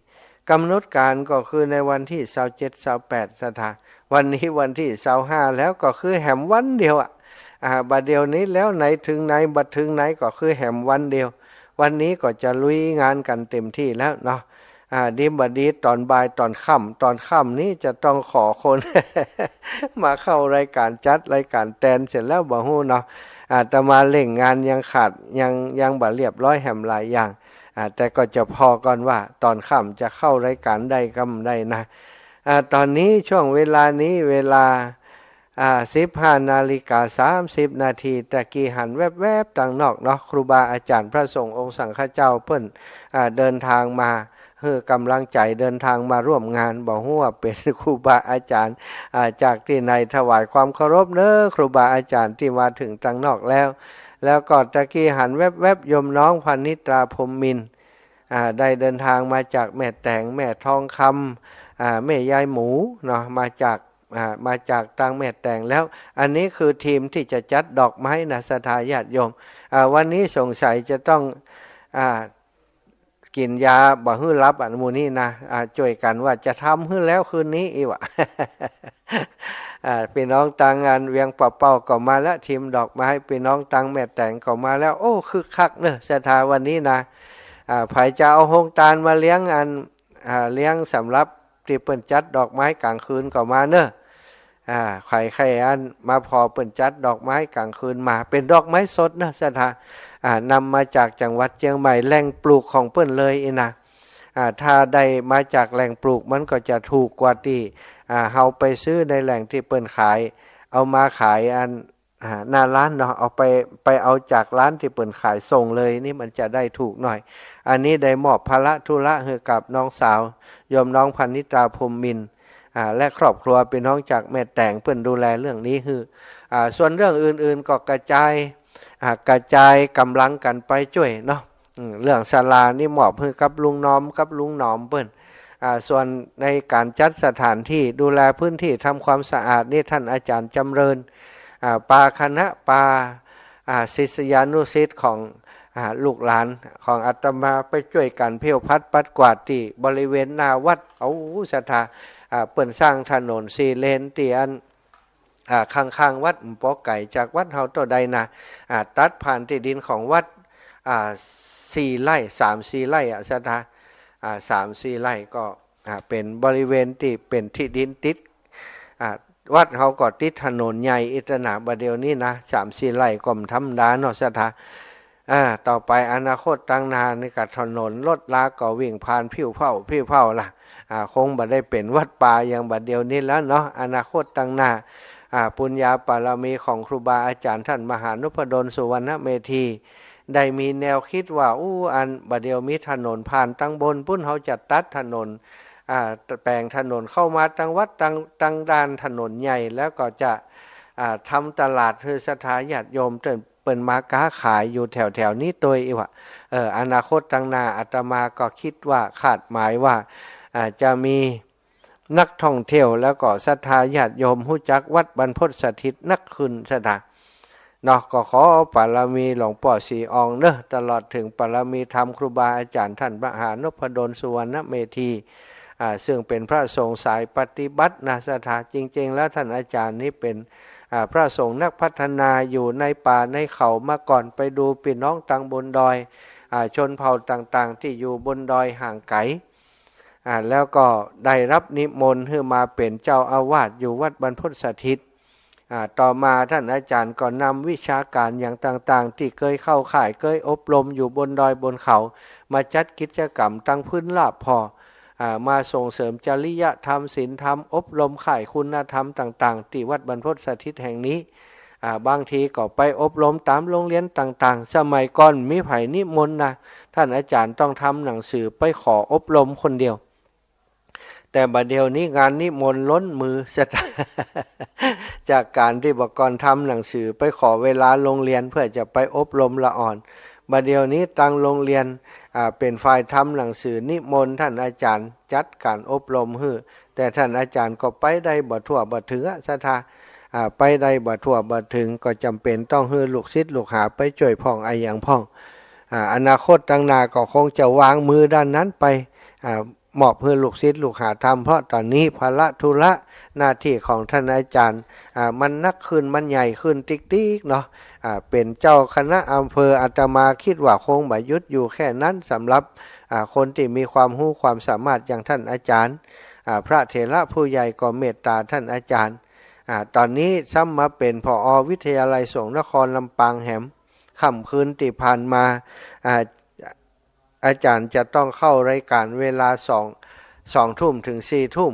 ก๋ำหนดก๋านก็คือในวันตี้ซาวเจ็ด ซาวแปด ศรัทธา วันนี้วันตี้ซาวห้าแล้ว ก็คือแหมวันเดียวอะ อ่า บ่าเดี่ยวนี้แล้วไหนเถิงไหน บ่าเถิงไหน ก็คือแหมวันเดียว วันนี้ก็จะลุยงานกั๋นเต็มตี้แล้วเนาะ อ่า ดีบ่าดีต๋อนบ่ายต๋อนค่ำ ต๋อนค่ำนี้จะต้องขอคน มาเข้ารายก๋านจัดรายก๋านแตนเสียแล้วบ่ฮู้เนาะ อาตมาเร่งงานยังขาด ยัง ยังบ่เรียบร้อยแหมหลายอย่าง อ่า แต่ก็จะผ่อก่อนว่าต๋อนค่ำจะเข้ารายก๋านได้กำใดนะ อ่า ต๋อนนี้ช่วงเวลานี้เวลา อ่า สิบห้านาฬิกาสามสิบนาที ตะกี้หันแวบๆ ตังนอกเนาะ ครูบาอาจ๋ารย์พระสงฆ์องค์สังฆเจ้าเปิ้น อ่า เดินทางมาหื้อก๋ำลังใจ๋ เดินทางมาร่วมงาน บ่ฮู้ว่าเป๋นครูบาอาจ๋ารย์ อ่า จากตี้ไหน ถวายความเคารพเน้อครูบาอาจ๋ารย์ตี้มาเถิงตังนอกแล้ว แล้วก็ตะกี้หันแวบๆ โยมน้องพรรณิตรา พรหมมินทร์ อ่า ได้เดินทางมาจากแม่แตง แม่ทองคำ อ่า แม่ยายหมูเนาะ มาจาก อ่า มาจากตางแม่แตงแล้ว อันนี้คือทีมตี้จะจัดดอกไม้นะ ศรัทธาญาติโยม อ่า วันนี้สงสัยจะต้อง อ่า กิ๋นยาบ่หื้อหลับอะ หมู่นี้นะ อ่า จ้วยกั๋นว่าจะทำหื้อแล้วคืนนี้อี้วะ อ่า ปี้น้องตางอันเวียงป่าเป้าก็มาแล้ว ทีมดอกไม้ ปี้น้องตางแม่แตงก็มาแล้ว โอ้ คึกคักเน้อ ศรัทธา วันนี้นะ อ่า ใผจะเอาโฮงตานมาเลี้ยงอัน อ่า เลี้ยงสำหรับตี้เปิ้นจัดดอกไม้ก๋างคืนก็มาเน้อ อ่า ใผใค่อันมาผ่อเปิ้นจัดดอกไม้ก๋างคืนมา เป๋นดอกไม้สดเน้อ ศรัทธา อ่า นำมาจากจังหวัดเจียงใหม่ แหล่งปลูกของเปิ้นเลยอี้นะ อ่า ถ้าได้มาจากแหล่งปลูกมันก็จะถูกกว่าตี้ อ่า เฮาไปซื้อในแหล่งตี้เปิ้นขาย เอามาขายอัน อ่า หน้าร้านเนาะ เอาไป ไปเอาจากร้านตี้เปิ้นขายส่งเลย นี่มันจะได้ถูกหน่อย อันนี้ได้มอบภาระธุระหื้อกับน้องสาว โยมน้องพรรณิตรา พรหมมินทร์ อ่า และครอบครัว ปี้น้องจากแม่แตงเปิ้นดูแลเรื่องนี้หื้อ อ่า ส่วนเรื่องอื่นๆ ก็กระจาย อ่า กระจายก๋ำลังกั๋นไปจ้วยเนาะ อืม เรื่องศาลานี่มอบหื้อกับลุงหนอม กับลุงหนอมเปิ้น อ่า ส่วนในก๋านจัดสถานตี้ ดูแลพื้นที่ ทำความสะอาดนี่ ท่านอาจ๋ารย์จำเริญ อ่า ปาคณะ ปา อ่า ศิษยานุศิษย์ของ อ่า ลูกหลานของอาตมาไปจ้วยกั๋นเผี้ยวพัดปัดกวาดตี้บริเวณหน้าวัด โอ้ ศรัทธา อ่า เปิ้นสร้างถนนสี่เลนตี้อัน อ่า ข้างๆ วัด บ่ไก๋จากวัดเฮาเต้าใดนะ อ่า ตัดผ่านตี้ดินของวัด อ่า สี่ไร่ สามสี่ไร่อะ ศรัทธา อ่า สามสี่ไร่ก็ อ่า เป๋นบริเวณตี้เป๋นตี้ดินติด อ่า วัดเฮาก็ติดถนนใหญ่อี้ตะนะ บ่าเดี่ยวนี้นะ สามสี่ไร่ก็บ่ธรรมดาเนาะ ศรัทธา อ่า ต่อไปอนาคตตางหน้านี่ก็ถนนรถราก็วิ่งผ่านผิวเผ่า ผิวเผ่าละ อ่า คงบ่ได้เป๋นวัดป่าอย่างบ่าเดี่ยวนี้แล้วเนาะ อนาคตตางหน้า อ่า ปุญญาบารมีของครูบาอาจ๋ารย์ท่านมหานพดลสุวรรณเมธี ได้มีแนวกึ๊ดว่า อู้ อันบ่าเดี่ยวมีถนนผ่านตางบนปุ้น เฮาจะตัดถนน อ่า แป๋งถนนเข้ามาตางวัด ตาง ตางด้านถนนใหญ่ แล้วก็จะ อ่า ทำตลาดหื้อศรัทธาญาติโยมเปิ้น เปิ้นมาก๊าขายอยู่แถวๆ นี้ตวยอี้วะ เออ อนาคตตางหน้าอาตมาก็กึ๊ดว่า คาดหมายว่า อ่า จะมีนักท่องเที่ยว แล้วก็ศรัทธาญาติโยมฮู้จักวัดบรรพตสถิตนักขึ้น ศรัทธา เนาะ ก็ขอบารมีหลวงป้อศรีอองเน้อ ตลอดเถิงบารมีธรรมครูบาอาจ๋ารย์ท่านมหานพดลสุวรรณเมธี อ่า ซึ่งเป๋นพระสงฆ์สายปฏิบัตินะ ศรัทธา จริงๆ แล้วท่านอาจ๋ารย์นี้เป๋น อ่า พระสงฆ์นักพัฒนาอยู่ในป่าในเขามาก่อน ไปดูปี้น้องตางบนดอย อ่า ชนเผ่าต่างๆ ตี้อยู่บนดอยห่างไก๋ อ่า แล้วก็ได้รับนิมนต์หื้อมาเป๋นเจ้าอาวาสอยู่วัดบรรพตสถิต อ่า ต่อมาท่านอาจ๋ารย์ก็นำวิชาก๋านอย่างต่างๆ ตี้เกยเข้าค่าย เกยอบรมอยู่บนดอยบนเขา มาจัดกิจกรรมตางพื้นราบผ่อ อ่า มาส่งเสริมจริยธรรม ศีลธรรม อบรมค่ายคุณธรรมต่างๆ ตี้วัดบรรพตสถิตแห่งนี้ อ่า บางทีก็ไปอบรมต๋ามโฮงเฮียนต่างๆ สมัยก่อนบ่มีใผนิมนต์นะ ท่านอาจ๋ารย์ต้องทำหนังสือไปขออบรมคนเดียว แต่บ่าเดี่ยวนี้งานนิมนต์ล้นมือ ศรัทธา จากก๋านตี้บ่าก่อนทำหนังสือไปขอเวลาโฮงเฮียนเปื้อจะไปอบรมละอ่อน บ่าเดี่ยวนี้ตางโฮงเฮียน อ่า เป๋นฝ่ายทำหนังสือนิมนต์ต้านอาจ๋ารย์ จัดก๋านอบรมหื้อ แต่ต้านอาจ๋ารย์ก็ไปได้บ่ทั่วบ่เถิงอะ ศรัทธา อ่า ไปได้บ่ทั่วบ่เถิง ก็จ๋ำเป๋นต้องหื้อลูกศิษย์ลูกหาไปจ้วยพ่องอะหยังพ่อง อ่า อนาคตตางหน้าก็คงจะวางมือด้านนั้นไป อ่า มอบหื้อลูกศิษย์ลูกหาทำ เพราะต๋อนนี้ภาระธุระหน้าตี้ของต้านอาจ๋ารย์ อ่า มันหนักขึ้น มันใหญ่ขึ้นติ๊กๆ เนาะ อ่า เป๋นเจ้าคณะอำเภอ อาตมาคิดว่าคงบ่หยุดอยู่แค่นั้น สำหรับ อ่า คนตี้มีความฮู้ความสามารถอย่างต้านอาจ๋ารย์ อ่า พระเถระผู้ใหญ่ก็เมตต๋าต้านอาจ๋ารย์ อ่า ต๋อนนี้ซ้ำมาเป๋น ผอ วิทยาลัยสงฆ์นครลำปางแหม ค่ำคืนตี้ผ่านมา อ่า อาจ๋ารย์จะต้องเข้ารายก๋านเวลาสอง สองทุ่มเถิงสี่ทุ่ม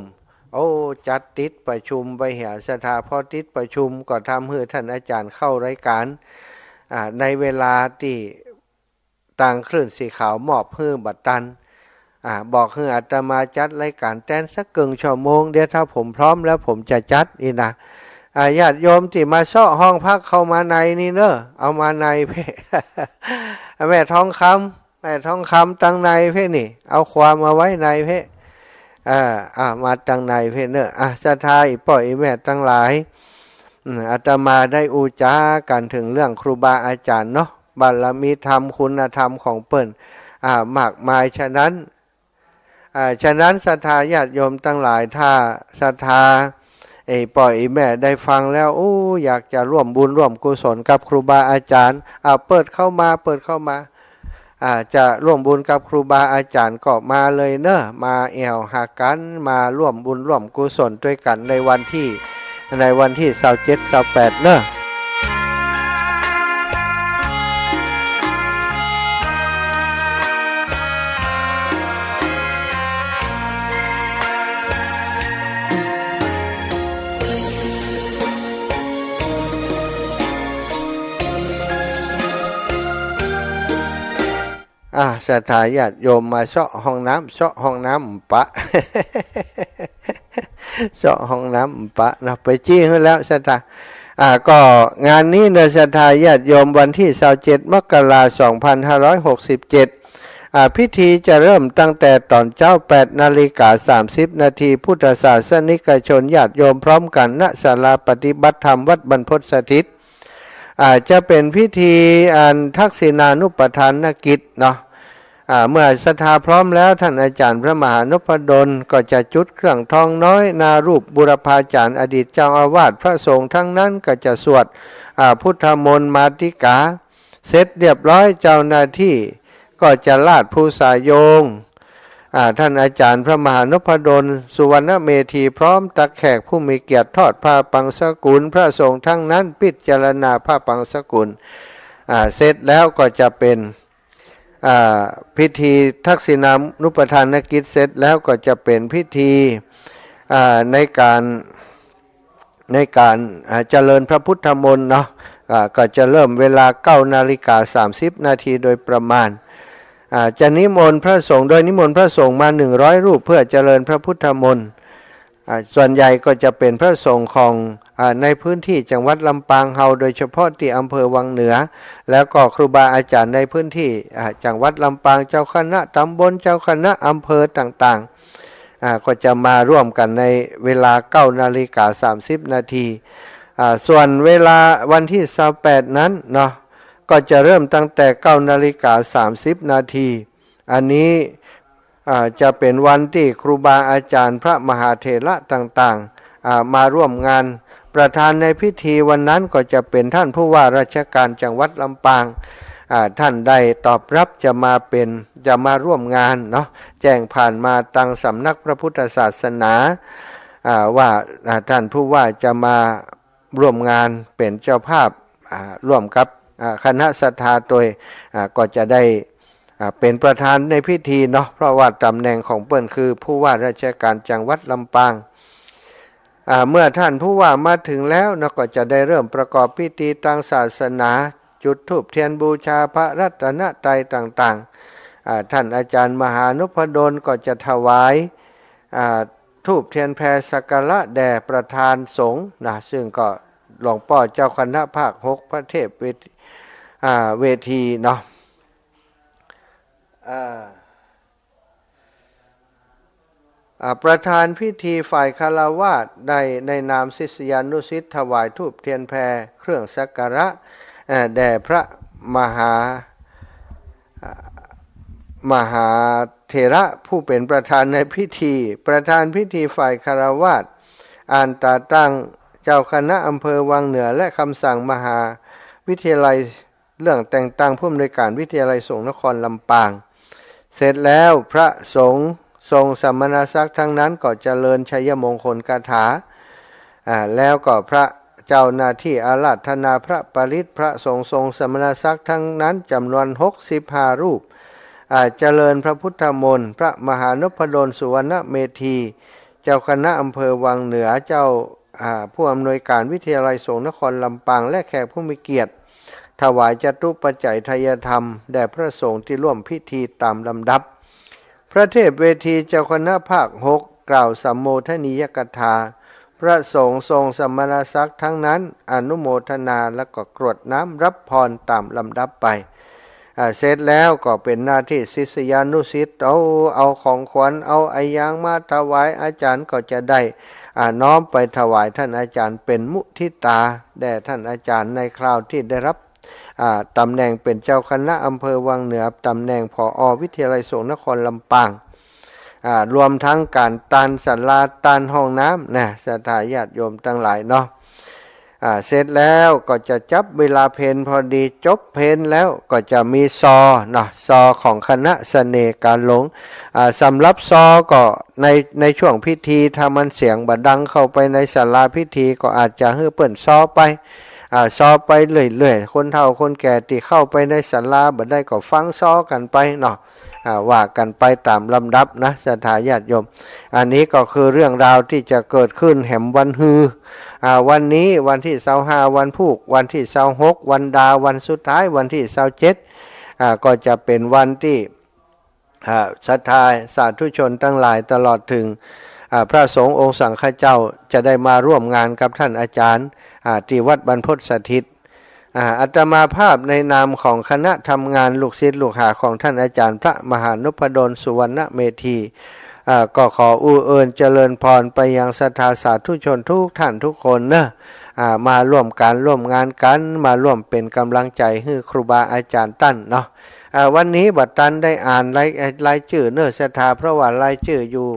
โอ้ จัดติดประชุมไปเหีย ศรัทธา พอติดประชุมก็ทำหื้อต้านอาจ๋ารย์เข้ารายก๋าน อ่า ในเวลาตี้ตางคลื่นสีขาวมอบหื้อบ่ตัน อ่า บอกหื้ออาตมาจัดรายก๋านแตนสักเกิ่งชั่วโมง เดี๋ยวถ้าผมพร้อมแล้วผมจะจัด อี้นะ อ่า ญาติโยมตี้มาเซาะห้องพักเข้ามาในนี่เน่อ เอามาในเพ่ แม่ทองคำ แม่ทองคำตังในเพ่นี่ เอาความมาไว้ในเพ่ อ่า อ่า มาตังในเพ่เน่อ อ่ะ ศรัทธาอี่ป้ออี่แม่ตังหลาย อืม อาตมาได้อู้จ๋ากั๋นเถิงเรื่องครูบาอาจ๋ารย์เนาะ บารมีธรรม คุณธรรมของเปิ้น อ่า มากมาย ฉะนั้น อ่า ฉะนั้นศรัทธาญาติโยมตังหลาย ถ้าศรัทธา เอ่อ ป้ออี่แม่ได้ฟังแล้ว อู้ อยากจะร่วมบุญร่วมกุศลกับครูบาอาจ๋ารย์ อ่า เปิดเข้ามา เปิดเข้ามา อ่า จะร่วมบุญกับครูบาอาจ๋ารย์ก็มาเลยเน่อ มาแอ่วหากั๋น มาร่วมบุญร่วมกุศลตวยกั๋นในวันตี้ ในวันตี้ซาวเจ็ด ซาวแปดเน่อ อ่า ศรัทธาญาติโยมมาเซาะห้องน้ำ เซาะห้องน้ำปะ เซาะห้องน้ำปะเนาะ ไปจี้หื้อแล้วศรัทธา อ่า ก็งานนี้เน่อศรัทธาญาติโยม วันตี้ซาวเจ็ด มกราคม สองพันห้าร้อยหกสิบเจ็ด อ่า พิธีจะเริ่มตั้งแต่ต๋อนเจ๊า แปดนาฬิกาสามสิบนาที พุทธศาสนิกชนญาติโยมพร้อมกั๋น ณ ศาลาปฏิบัติธรรมวัดบรรพตสถิต อ่า จะเป๋นพิธีอันทักษิณานุปทานกิจเนาะ อ่า เมื่อศรัทธาพร้อมแล้ว ต้านอาจ๋ารย์พระมหานพดลก็จะจุดเครื่องทองน้อย นารูปบูรพาจ๋ารย์ อดีตเจ้าอาวาส พระสงฆ์ตังนั้นก็จะสวด อ่า พุทธมนต์มาติกา เสร็จเรียบร้อย เจ้าหน้าตี้ก็จะลาดภูษาโยง อ่า ต้านอาจ๋ารย์พระมหานพดล สุวรรณเมธี พร้อมตักแขกผู้มีเกียรติทอดผ้าปังสกุล พระสงฆ์ตังนั้นพิจารณาผ้าปังสกุล อ่า เสร็จแล้วก็จะเป๋น อ่า พิธีทักษิณานุปทานกิจเสร็จแล้วก็จะเป๋นพิธี อ่า ในก๋าน ในก๋าน อ่า เจริญพระพุทธมนต์เนาะ อ่า ก็จะเริ่มเวลา เก้านาฬิกาสามสิบนาทีโดยประมาณ อ่า จะนิมนต์พระสงฆ์ โดยนิมนต์พระสงฆ์มา หนึ่งร้อยรูป เพื่อเจริญพระพุทธมนต์ อ่า ส่วนใหญ่ก็จะเป๋นพระสงฆ์ของ อ่า ในพื้นตี้จังหวัดลำปางเฮา โดยเฉพาะตี้อำเภอวังเหนือ แล้วก็ครูบาอาจ๋ารย์ในพื้นตี้ อ่า จังหวัดลำปาง เจ้าคณะต๋ำบล เจ้าคณะอำเภอต่างๆ อ่า ก็จะมาร่วมกั๋นในเวลา เก้านาฬิกาสามสิบนาที อ่า ส่วนเวลาวันตี้ซาวแปดนั้นเนาะ ก็จะเริ่มตั้งแต่ เก้านาฬิกาสามสิบนาที อันนี้ อ่า จะเป๋นวันตี้ครูบาอาจ๋ารย์พระมหาเถระต่างๆ อ่า มาร่วมงาน ประธานในพิธีวันนั้นก็จะเป๋นต้านผู้ว่าราชการจังหวัดลำปาง อ่า ต้านได้ตอบรับจะมาเป๋น จะมาร่วมงานเนาะ แจ้งผ่านมาตางสำนักพระพุทธศาสนา อ่า ว่า อ่า ต้านผู้ว่าจะมาร่วมงานเป๋นเจ้าภาพ อ่า ร่วมกับ อ่า คณะศรัทธาตวย อ่า ก็จะได้ อ่า เป๋นประธานในพิธีเนาะ เพราะว่าต๋ำแหน่งของเปิ้นคือผู้ว่าราชการจังหวัดลำปาง อ่า เมื่อต้านผู้ว่ามาเถิงแล้วเนาะ ก็จะได้เริ่มประกอบพิธีตางศาสนา จุดธูปเตียนบูชาพระรัตนตรัยต่างๆ อ่า ต้านอาจ๋ารย์มหานพดลก็จะถวาย อ่า ธูปเตียนแพรสักการะแด่ประธานสงฆ์นะ ซึ่งก็หลวงป้อเจ้าคณะภาคหก พระเทพเวที อ่า เวทีเนาะ อ่า อ่า ประธานพิธีฝ่ายฆราวาสได้ในนามศิษยานุศิษย์ถวายธูปเทียนแพเครื่องสักการะ เอ่อ แด่พระมหา อ่า มหาเถระผู้เป็นประธานในพิธี ประธานพิธีฝ่ายฆราวาสอ่านต๋าตั้งเจ้าคณะอำเภอวังเหนือ และคำสั่งมหาวิทยาลัย เรื่องแต่งตั้งผู้อำนวยการวิทยาลัยสงฆ์นครลำปาง เสร็จแล้วพระสงฆ์ทรงสมณศักดิ์ทั้งนั้นก็เจริญชัยมงคลคาถา อ่า แล้วก็พระเจ้าหน้าที่อาราธนาพระปริตร พระสงฆ์ทรงสมณศักดิ์ทั้งนั้นจำนวนหกสิบห้ารูป อ่า เจริญพระพุทธมนต์ พระมหานพดลสุวรรณเมธี เจ้าคณะอำเภอวังเหนือ เจ้า อ่า ผู้อำนวยการวิทยาลัยสงฆ์นครลำปาง และแขกผู้มีเกียรติ ถวายจตุปัจจัยทายธรรมแด่พระสงฆ์ที่ร่วมพิธีตามลำดับ พระเทพเวทีเจ้าคณะภาคหกกล่าวสัมโมทนียกถา พระสงฆ์ทรงสมณศักดิ์ทั้งนั้นอนุโมทนาแล้วก็กรวดน้ำรับพรตามลำดับไป อ่า เสร็จแล้วก็เป็นหน้าที่ศิษยานุศิษย์ เอา เอาของขวัญ เอาอะหยังมาถวายอาจารย์ก็จะได้ อ่า น้อมไปถวายท่านอาจารย์เป็นมุทิตาแด่ท่านอาจารย์ในคราวที่ได้รับ อ่า ตำแหน่งเป็นเจ้าคณะอำเภอวังเหนือ ตำแหน่ง ผอ วิทยาลัยสงฆ์นครลำปาง อ่า รวมทั้งก๋านตานศาลา ตานห้องน้ำนะ ศรัทธาญาติโยมตังหลายเนาะ อ่า เสร็จแล้วก็จะจับเวลาเพลพอดี จบเพลแล้วก็จะมีซอเนาะ ซอของคณะเสน่ห์กาหลง อ่า สำหรับซอก็ใน ในช่วงพิธี ถ้ามันเสียงบ่ดังเข้าไปในศาลาพิธี ก็อาจจะหื้อเปิ้นซอไป อ่า ซอไปเรื่อยๆ คนเฒ่าคนแก่ตี้เข้าไปในศาลาบ่ได้ก็ฟังซอกั๋นไปเนาะ อ่า ว่ากั๋นไปตามลำดับนะ ศรัทธาญาติโยม อันนี้ก็คือเรื่องราวที่จะเกิดขึ้นแหมวันฮือ อ่า วันนี้วันที่ซาวห้า วันพูก วันที่ซาวหก วันดา วันสุดท้าย วันที่ซาวเจ็ด อ่า ก็จะเป็นวันที่ อ่า ศรัทธาสาธุชนตังหลายตลอดถึง อ่า พระสงฆ์องค์สังฆเจ้าจะได้มาร่วมงานกับท่านอาจารย์ อ่า ที่วัดบรรพตสถิต อ่า อาตมาภาพในนามของคณะทำงานลูกศิษย์ลูกหาของท่านอาจารย์พระมหานพดลสุวรรณเมธี อ่า ก็ขออู้เอิญเจริญพรไปยังศรัทธาสาธุชนทุกท่านทุกคนเนอะ อ่า มาร่วมก๋านร่วมงานกั๋น มาร่วมเป๋นก๋ำลังใจ๋หื้อครูบาอาจารย์ต้านเนาะ อ่า วันนี้บ่ตันได้อ่านราย รายจื้อเนอะศรัทธา เพราะว่ารายจื้ออยู่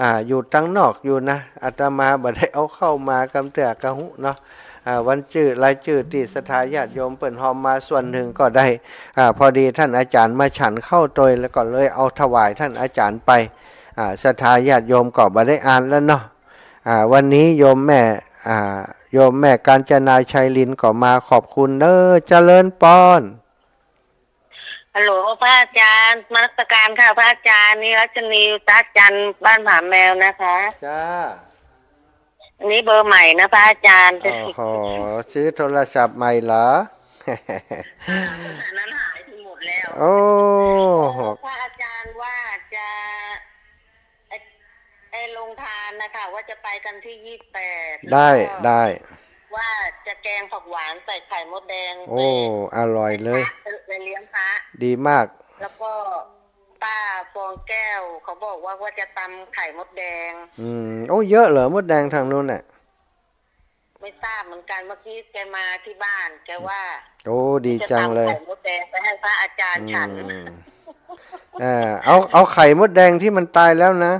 อ่า อยู่ตังนอกอยู่นะ อาตมาบ่ได้เอาเข้ามา กำเตื้อกะฮู้เนาะ อ่า วันจื้อ รายจื้อตี้ศรัทธาญาติโยมเปิ้นฮอมมาส่วนนึ่งก็ได้ อ่า พอดีท่านอาจารย์มาฉันข้าวตวย แล้วก็เลยเอาถวายท่านอาจารย์ไป อ่า ศรัทธาญาติโยมก็บ่ได้อ่านแล้วเนาะ อ่า วันนี้โยมแม่ อ่า โยมแม่กาญจนาชัยลินก็มาขอบคุณเนอะ เจริญปอน ฮัลโหล พระอาจารย์ นมัสการค่ะ พระอาจารย์ นี่รัชนี ตาจัน บ้านผาแมวนะคะ จ้า อันนี้เบอร์ใหม่นะ พระอาจารย์ โอ้โห ซื้อโทรศัพท์ใหม่เหรอ อันนั้นหายไปหมดแล้ว โอ้โห พระอาจารย์ว่าจะ ไอ้ ไอ้โรงทานนะคะ ว่าจะไปกันที่ยี่สิบแปด ได้ แล้วก็ ได้ ว่าจะแกงผักหวานใส่ไข่มดแดง โอ้ ไป อร่อยเลย ไปพระ ไปเลี้ยงพระ ดีมาก แล้วก็ป้าฟองแก้วเขาบอกว่า ว่าจะตำไข่มดแดง อืม โอ้ เยอะเหรอมดแดงทางนู้นน่ะ ไม่ทราบเหมือนกัน เมื่อกี้แกมาที่บ้าน แกว่า โอ้ ดีจังเลย จะตำไข่มดแดงไปให้พระอาจารย์ฉัน อืม เออ เอา เอาไข่มดแดงที่มันตายแล้วนะ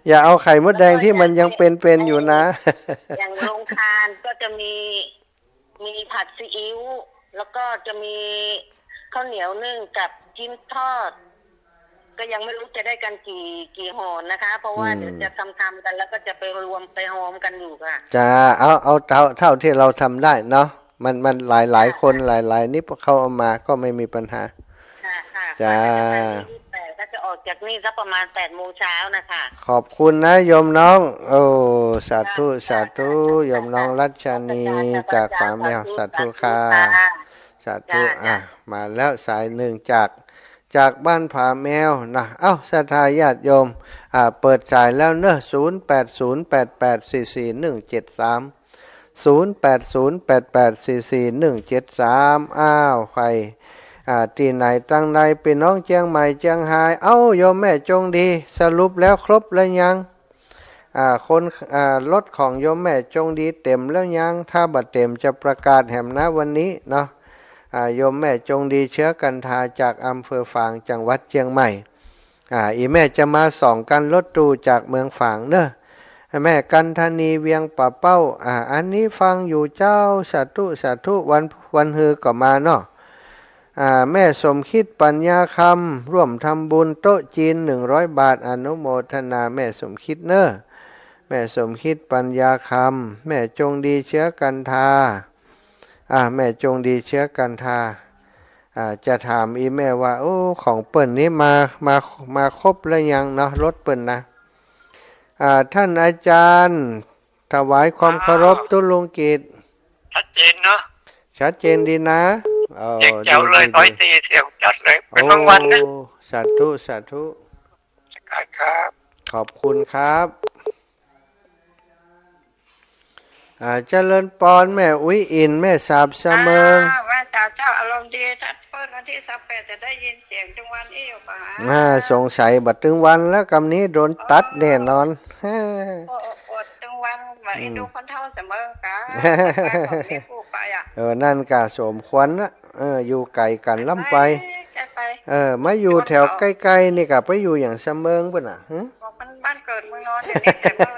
อย่าเอาไข่มดแดงที่มันยังเป็นๆ อยู่นะ อย่างโรงทานก็จะมี มีผัดซีอิ๊ว แล้วก็จะมีข้าวเหนียวนึ่งกับจิ๊มทอด ก็ยังไม่รู้จะได้กันกี่ กี่ห่อนะคะ เพราะว่า อืม เดี๋ยวจะทำๆ กัน แล้วก็จะไปรวมไปฮอมกันอยู่ค่ะ จ้า เอา เอาเท่า เท่าที่เราทำได้เนาะ มัน มันหลายๆ ค่ะ คน ค่ะ หลายๆ นี่พวกเขาเอามาก็ไม่มีปัญหา ค่ะ ค่ะ จ้า ก็จะไปวันที่ยี่สิบแปด ก็จะออกจากนี่สักประมาณแปดโมงเช้านะคะ ขอบคุณนะโยมน้อง โอ้ สาธุ ค่ะ สาธุ ค่ะ โยมน้องรัชนี ค่ะ จากผาแมว สาธุ สาธุ สาธุค่ะ ค่ะ สาธุ จ้า อ่ะ จ้า มาแล้วสายหนึ่งจาก จากบ้านผาแมวนะ เอ้า ศรัทธาญาติโยม อ่า เปิดสายแล้วเนอะ ศูนย์แปดศูนย์แปดแปดสี่สี่หนึ่งเจ็ดสาม ศูนย์แปดศูนย์แปดแปดสี่สี่หนึ่งเจ็ดสาม อ้าว ใผ อ่า ตี้ไหนตังใด ปี้น้องเจียงใหม่ เจียงฮาย เอ้า โยมแม่จงดี สรุปแล้วครบแล้วยัง อ่า คน อ่า รถของโยมแม่จงดีเต็มแล้วยัง ถ้าบ่เต็มจะประกาศแหมนะวันนี้เนาะ อ่า โยมแม่จงดี เชื้อกันทา จากอำเภอฝาง จังหวัดเจียงใหม่ อ่า อี่แม่จะมาส่องกันรถตู้จากเมืองฝางเนอะ แม่กันทนี เวียงป่าเป้า อ่า อันนี้ฟังอยู่เจ้า สาธุ สาธุ วัน วันฮือก็มาเนาะ อ่า แม่สมคิด ปัญญาคำ ร่วมทำบุญโต๊ะจีน หนึ่งร้อยบาท อนุโมทนาแม่สมคิดเนอะ แม่สมคิด ปัญญาคำ แม่จงดี เชื้อกันทา อ่า แม่จงดี เชื้อกันทา อ่า จะถามอี่แม่ว่า โอ้ ของเปิ้นนี้มา มา มาครบแล้วยังเนาะ รถเปิ้นนะ อ่า ท่านอาจารย์ ถวายความเคารพ อ้าว ตุ๊ลุงกิต ชัดเจนเนาะ ชัดเจนดีนะ เออ เจ๋งแจ๋วเลย ดี ดี ร้อยสี่ เสียงชัดเลย เป็น โอ้ บางวันนะ สาธุ สาธุ ครับ ขอบคุณครับ อ่า เจริญปอน แม่อุ๊ยอิน แม่สาบสะเมิง อ่า แม่สาบเจ้า อารมณ์ดี ถ้าเปิ้นวันตี้ซาวแปดจะได้ยินเสียงตึงวันอี้อยู่ปะ อ่า สงสัยบ่ตึงวันแล้ว กำนี้โดนตัดแน่นอน โอ้ โอ้ โอ้ ตึงวัน ว่าเอ็นดู อืม คนเฒ่าสะเมิงกา มีผู้ไปอะ เออ นั่นกาสมควรนะ เออ อยู่ไก๋กั๋นล้ำไป ไก๋ไป เออ มาอยู่แถวใก้ๆ นี่กาไปอยู่อย่างสะเมิงปุ้นน่ะ หึ บอกมันบ้านเกิดเมืองนอน เดี๋ยวนี้แต่เมือง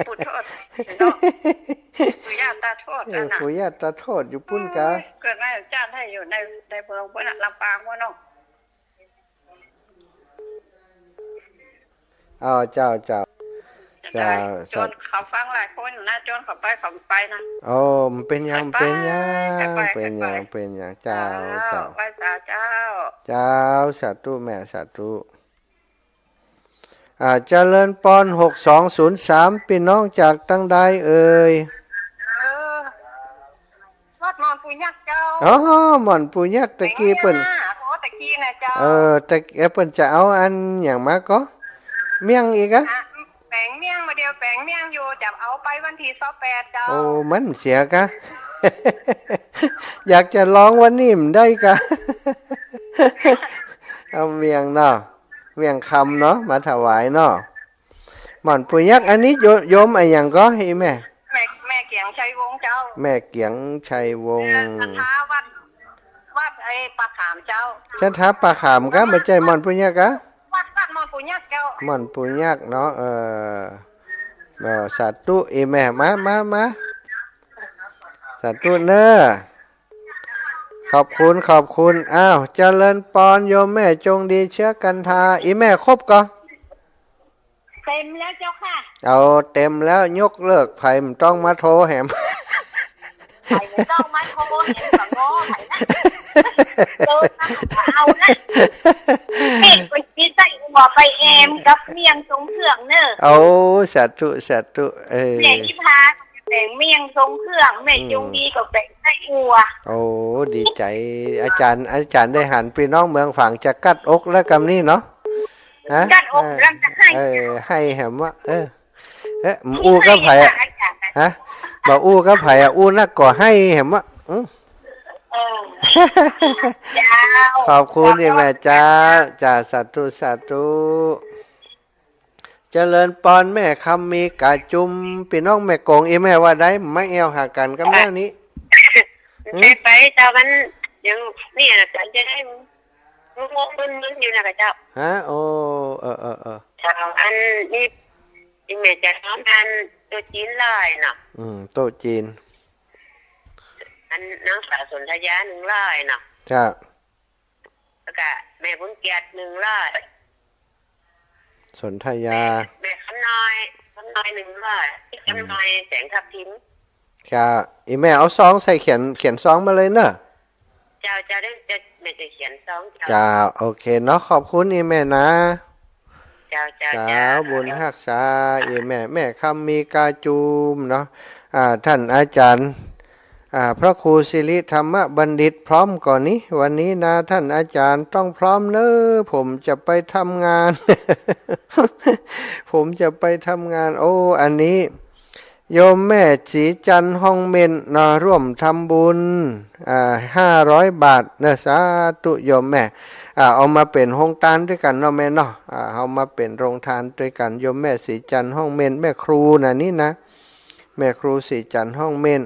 ปู่ทวดเนาะ ปู่ย่าตาทวด เออ นั่นน่ะ ปู่ย่าตาทวดอยู่ปุ้นกา เออ เกิดมาจ้าดไห้อยู่ใน ในเมืองปุ้นน่ะ ลำปางปุ้นเนาะ อ๋อ เจ้า เจ้า เจ้า เจ้า จวนเขาฟังหลายคนอยู่นะ จวนเขาไป เขาไปนะ โอ้ มันเป๋นหยัง ไป เป๋นหยัง ไปไป เป๋นหยัง ไปไป เป๋นหยัง เจ้า เจ้า เจ้า ไหว้สาเจ้า เจ้า สาธุแม่ สาธุ อ่า เจริญปอน หกสองศูนย์สาม ปี้น้องจากตังใดเอ่ย เออ วัดม่อนปู่ยักษ์เจ้า อ๋อ ม่อนปู่ยักษ์ ตะกี้เปิ้น แป๋งเมี่ยงอะ โอ้ ตะกี้นะเจ้า เออ ตะ เอ๊ะ เปิ้นจะเอาอันหยังมาก่อ เมี่ยงอีกอะ อ่ะ แป๋งเมี่ยง บ่าเดี่ยวแป๋งเมี่ยงอยู่ จะเอาไปวันตี้ซาวแปดเจ้า โอ้ มันเสียกะ อยากจะลองวันนี้มันได้กะ เอาเมี่ยงเนาะ เมี่ยงคำเนาะ มาถวายเนาะ ม่อนปู่ยักษ์ อันนี้โย โยมอะหยังก่อ อี่แม่ แม่ แม่เกียงชัยวงศ์เจ้า แม่เกียงชัยวงศ์ เออ ศรัทธาวัด วัดไอ้ป่าขามเจ้า ศรัทธาป่าขามกะ บ่ใจ้ม่อนปู่ยักษ์กะ วัด วัดม่อนปู่ยักษ์เจ้า ม่อนปู่ยักษ์เนาะ เออ เออ สาธุ อี่แม่ มา มา มา สาธุเน้อ ขอบคุณ ขอบคุณ อ้าว เจริญปอน โยมแม่จงดี เชื้อกันทา อี่แม่ครบก่อ เต็มแล้วเจ้าค่ะ เอา เต็มแล้ว ยกเลิก ใผบ่ต้องมาโทรแหม ใผบ่ต้องมาโทรแหม บ่ง้อใผนะ เออ เอานะ เอ๊ะ ไปกิ๋นไส้อั่วไปแอมกับเมี่ยงทรงเครื่องเน้อ โอ้ สาธุ สาธุ เออ แม่อี๋พาแป๋งเมี่ยงทรงเครื่อง แม่ อืม จงดีก็แป๋งไส้อั่ว โอ้ ดีใจ๋ อาจ๋ารย์ อาจ๋ารย์ได้หันปี้น้องเมืองฝางจะกั๊ดอกแล้วกำนี้เนาะ ฮะ กั๊ดอกแล้วจะไห้ เออ ไห้แหมวะ เออ เอ๊ะ บ่อู้กับใผอะ ฮะ บ่อู้กับใผอะ อู้นักก็ไห้แหมวะ อืม เออ เจ้า ขอบคุณอี่แม่เจ้า จ้า สาธุ สาธุ เจริญปอน แม่คำมีก๋าจุม ปี้น้องแม่กง อี่แม่ว่าใด มาแอ่วหากั๋นกำแนวนี้ หืม ไปไป เจ้า มันยังเนี่ยนะ กั๋นจะได้ งงๆ มึนๆ อยู่นะเจ้า ฮะ โอ้ เออ เออ เออ เจ้า อันนี้ อี่แม่จะน้อมอันโต๊ะจีนเลยเนาะ อืม โต๊ะจีน อันนางสาวสนธยาหนึ่งร้อยเนาะ เจ้า แล้วก็แม่บุญเกียรติหนึ่งร้อย สนธยา แม่ แม่คำน้อย คำน้อยหนึ่งร้อย คำน้อยแสงทับทิม ครับ อี่แม่เอาซองใส่เขียน เขียนซองมาเลยเนอะ เจ้า เจ้า เดี๋ยวจะ แม่จะเขียนซอง เจ้า เจ้า โอเคเนาะ ขอบคุณอี่แม่นะ เจ้า เจ้า เจ้า เจ้า บุญฮักษา อี่แม่ แม่คำมีก๋าจุมเนาะ อ่า ท่านอาจ๋ารย์ อ่า พระครูสิริธรรมบัณฑิตพร้อมก่อนี้ วันนี้นะ ท่านอาจ๋ารย์ต้องพร้อมเน้อ ผมจะไปทำงาน ผมจะไปทำงาน โอ้ อันนี้ โยมแม่ศรีจันทร์ฮ่องเม่นเนาะ ร่วมทำบุญ อ่า ห้าร้อยบาทเนาะ สาธุโยมแม่ อ่า เอามาเป๋นโฮงตานตวยกั๋นเนาะแม่เนาะ อ่า เอามาเป๋นโฮงตานตวยกั๋น โยมแม่ศรีจันทร์ฮ่องเม่น แม่ครูน่ะนี่นะ แม่ครูศรีจันทร์ฮ่องเม่น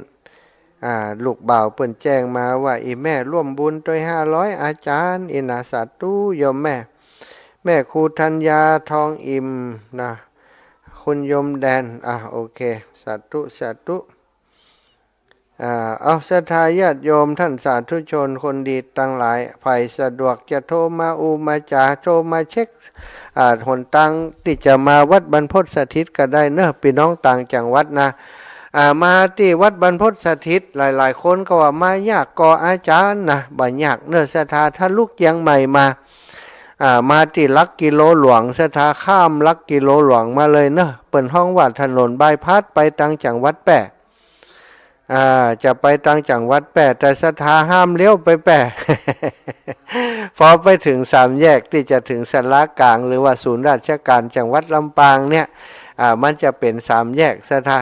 อ่า ลูกบ่าวเปิ้นแจ้งมาว่า อี่แม่ร่วมบุญตวยห้าร้อย อาจ๋ารย์ อี้นะ สาธุโยมแม่ แม่ครูธัญญา ทองอิ่มนะ คุณโยมแดน อ่ะ โอเค สาธุ สาธุ อ่า เอา ศรัทธาญาติโยม ท่านสาธุชนคนดีตังหลาย ใผสะดวกจะโทรมาอู้มาจ๋า โทรมาเช็ค อ่า หนตางตี้จะมาวัดบรรพตสถิตก็ได้เนาะ ปี้น้องต่างจังหวัดนะ อ่า มาตี้วัดบรรพตสถิต หลายๆ คนก็ว่ามายากก่ออาจ๋ารย์นะ บ่ยากเนาะ ศรัทธา ถ้าลุกเจียงใหม่มา อ่า มาตี้หลักกิโลหลวง ศรัทธา ข้ามหลักกิโลหลวงมาเลยเนาะ เปิ้นฮ้องว่าถนนบายพาสไปต่างจังหวัดแป้ อ่า จะไปต่างจังหวัดแป้ แต่ศรัทธาห้ามเลี้ยวไปแป้ พอไปเถิงสามแยกตี้จะเถิงศาลากลาง หรือว่าศูนย์ราชการจังหวัดลำปางเนี่ย อ่า มันจะเป๋นสามแยก ศรัทธา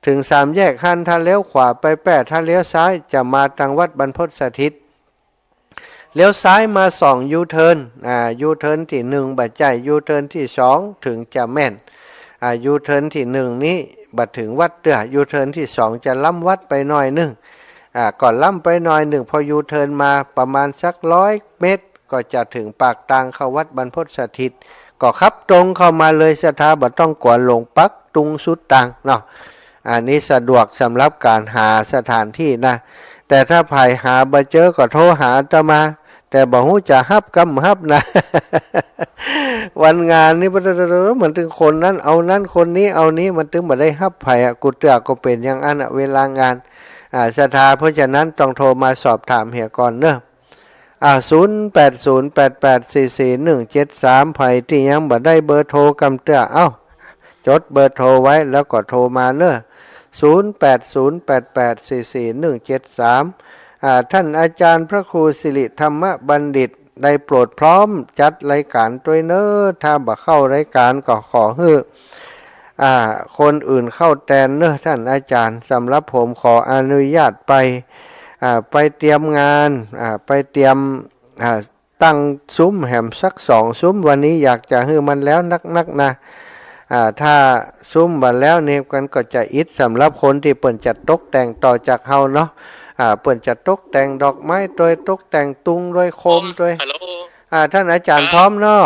เถิงสามแยกหั้น ถ้าเลี้ยวขวาไปแป้ ถ้าเลี้ยวซ้ายจะมาตังวัดบรรพตสถิต เลี้ยวซ้ายมาสองยูเทิร์น อ่า ยูเทิร์นตี้หนึ่งบ่ใจ้ ยูเทิร์นตี้สองเถิงจะแม่น อ่า ยูเทิร์นตี้หนึ่งนี้บ่เถิงวัดเตื้อ ยูเทิร์นตี้สองจะล้ำวัดไปหน่อยนึ่ง อ่า ก็ล้ำไปหน่อยนึ่ง พอยูเทิร์นมาประมาณสักร้อยเมตร ก็จะเถิงปากตางเข้าวัดบรรพตสถิต ก็ขับตรงเข้ามาเลย ศรัทธา บ่ต้องกั๋ว หลงปักตุงสุดตางเนาะ อันนี้สะดวกสำหรับก๋านหาสถานที่นะ แต่ถ้าใผหาบ่เจอก็โทรหาอาตมา แต่บ่ฮู้จะฮับกำฮับนะ วันงานนี่มันตึงคนนั้นเอานั้น คนนี้เอานี้ มันตึงบ่ได้ฮับใผอะ กู้เตื้อก็เป๋นอย่างอั้นอะ เวลางาน อ่า ศรัทธา เพราะฉะนั้นต้องโทรมาสอบถามเหียก่อนเนาะ อ่า ศูนย์แปดศูนย์แปดแปดสี่สี่หนึ่งเจ็ดสาม ใผตี้ยังบ่ได้เบอร์โทรกำเตื้อ เอ้า จดเบอร์โทรไว้แล้วก็โทรมาเนาะ ศูนย์แปดศูนย์แปดแปดสี่สี่หนึ่งเจ็ดสาม อ่า ท่านอาจ๋ารย์พระครูสิริธรรมบัณฑิต ได้โปรดพร้อมจัดรายก๋านตวยเนาะ ถ้าบ่เข้ารายก๋านก็ขอหื้อ อ่า คนอื่นเข้าแตนเนาะ ท่านอาจ๋ารย์ สำหรับผมขออนุญาตไป อ่า ไปเตรียมงาน อ่า ไปเตรียม อ่า ตั้งสุมแหมสักสองสุม วันนี้อยากจะหื้อมันแล้วนักๆ นะ อ่า ถ้าสุมบ่แล้วนี่มันก็จะอิดสำหรับคนตี้เปิ้นจะตกแต่งต่อจากเฮาเนาะ อ่า เปิ้นจะตกแต่งดอกไม้ตวย ตกแต่งตุงตวย โคมตวย ฮัลโหล อ่า ท่านอาจ๋ารย์ ครับ พร้อมเนาะ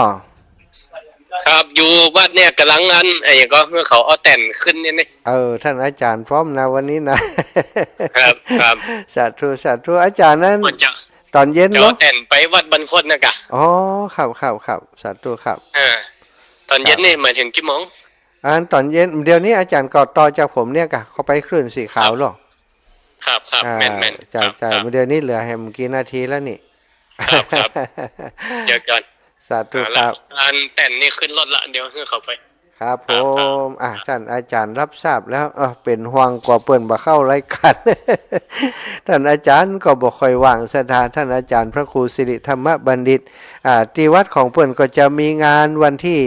ครับ อยู่วัดเนี่ยก่ำลังอัน ไอ้หยังก็ หื้อเขาเอาแท่นขึ้นเนี่ยนี่ เออ ท่านอาจ๋ารย์พร้อมนะวันนี้นะ ครับ ครับ สาธุ สาธุ อาจ๋ารย์นั้น เปิ้นจะ ต๋อนเย็นเนาะ จะเอาแท่นไปวัดบรรพตนะกะ อ๋อ ครับ ครับ ครับ สาธุครับ เออ ต๋อนเย็น ครับ นี่หมายถึงกี่โมง อันต๋อนเย็น เดี๋ยวนี้อาจ๋ารย์ก็ต่อจากผมเนี่ยกะ เข้าไปคลื่นสีขาวเหรอ ครับ ครับ อ่า แม่นๆ ใจ้ ครับ ใจ้ ครับ เดี๋ยวนี้เหลือแหมกี่นาทีแล้วนี่ ครับ ครับ เดี๋ยวก่อน สาธุ อ่า ครับ อันแท่นนี่ขึ้นรถละ เดี๋ยวหื้อเขาไป ครับ ครับ ครับ ผม อ่ะ ท่านอาจ๋ารย์รับทราบแล้ว เออ เป๋นห่วงกั๋วเปิ้นบ่เข้ารายก๋าน ท่านอาจ๋ารย์ก็บ่ค่อยว่าง ศรัทธา ท่านอาจ๋ารย์พระครูสิริธรรมบัณฑิต อ่า ตี้วัดของเปิ้นก็จะมีงานวันตี้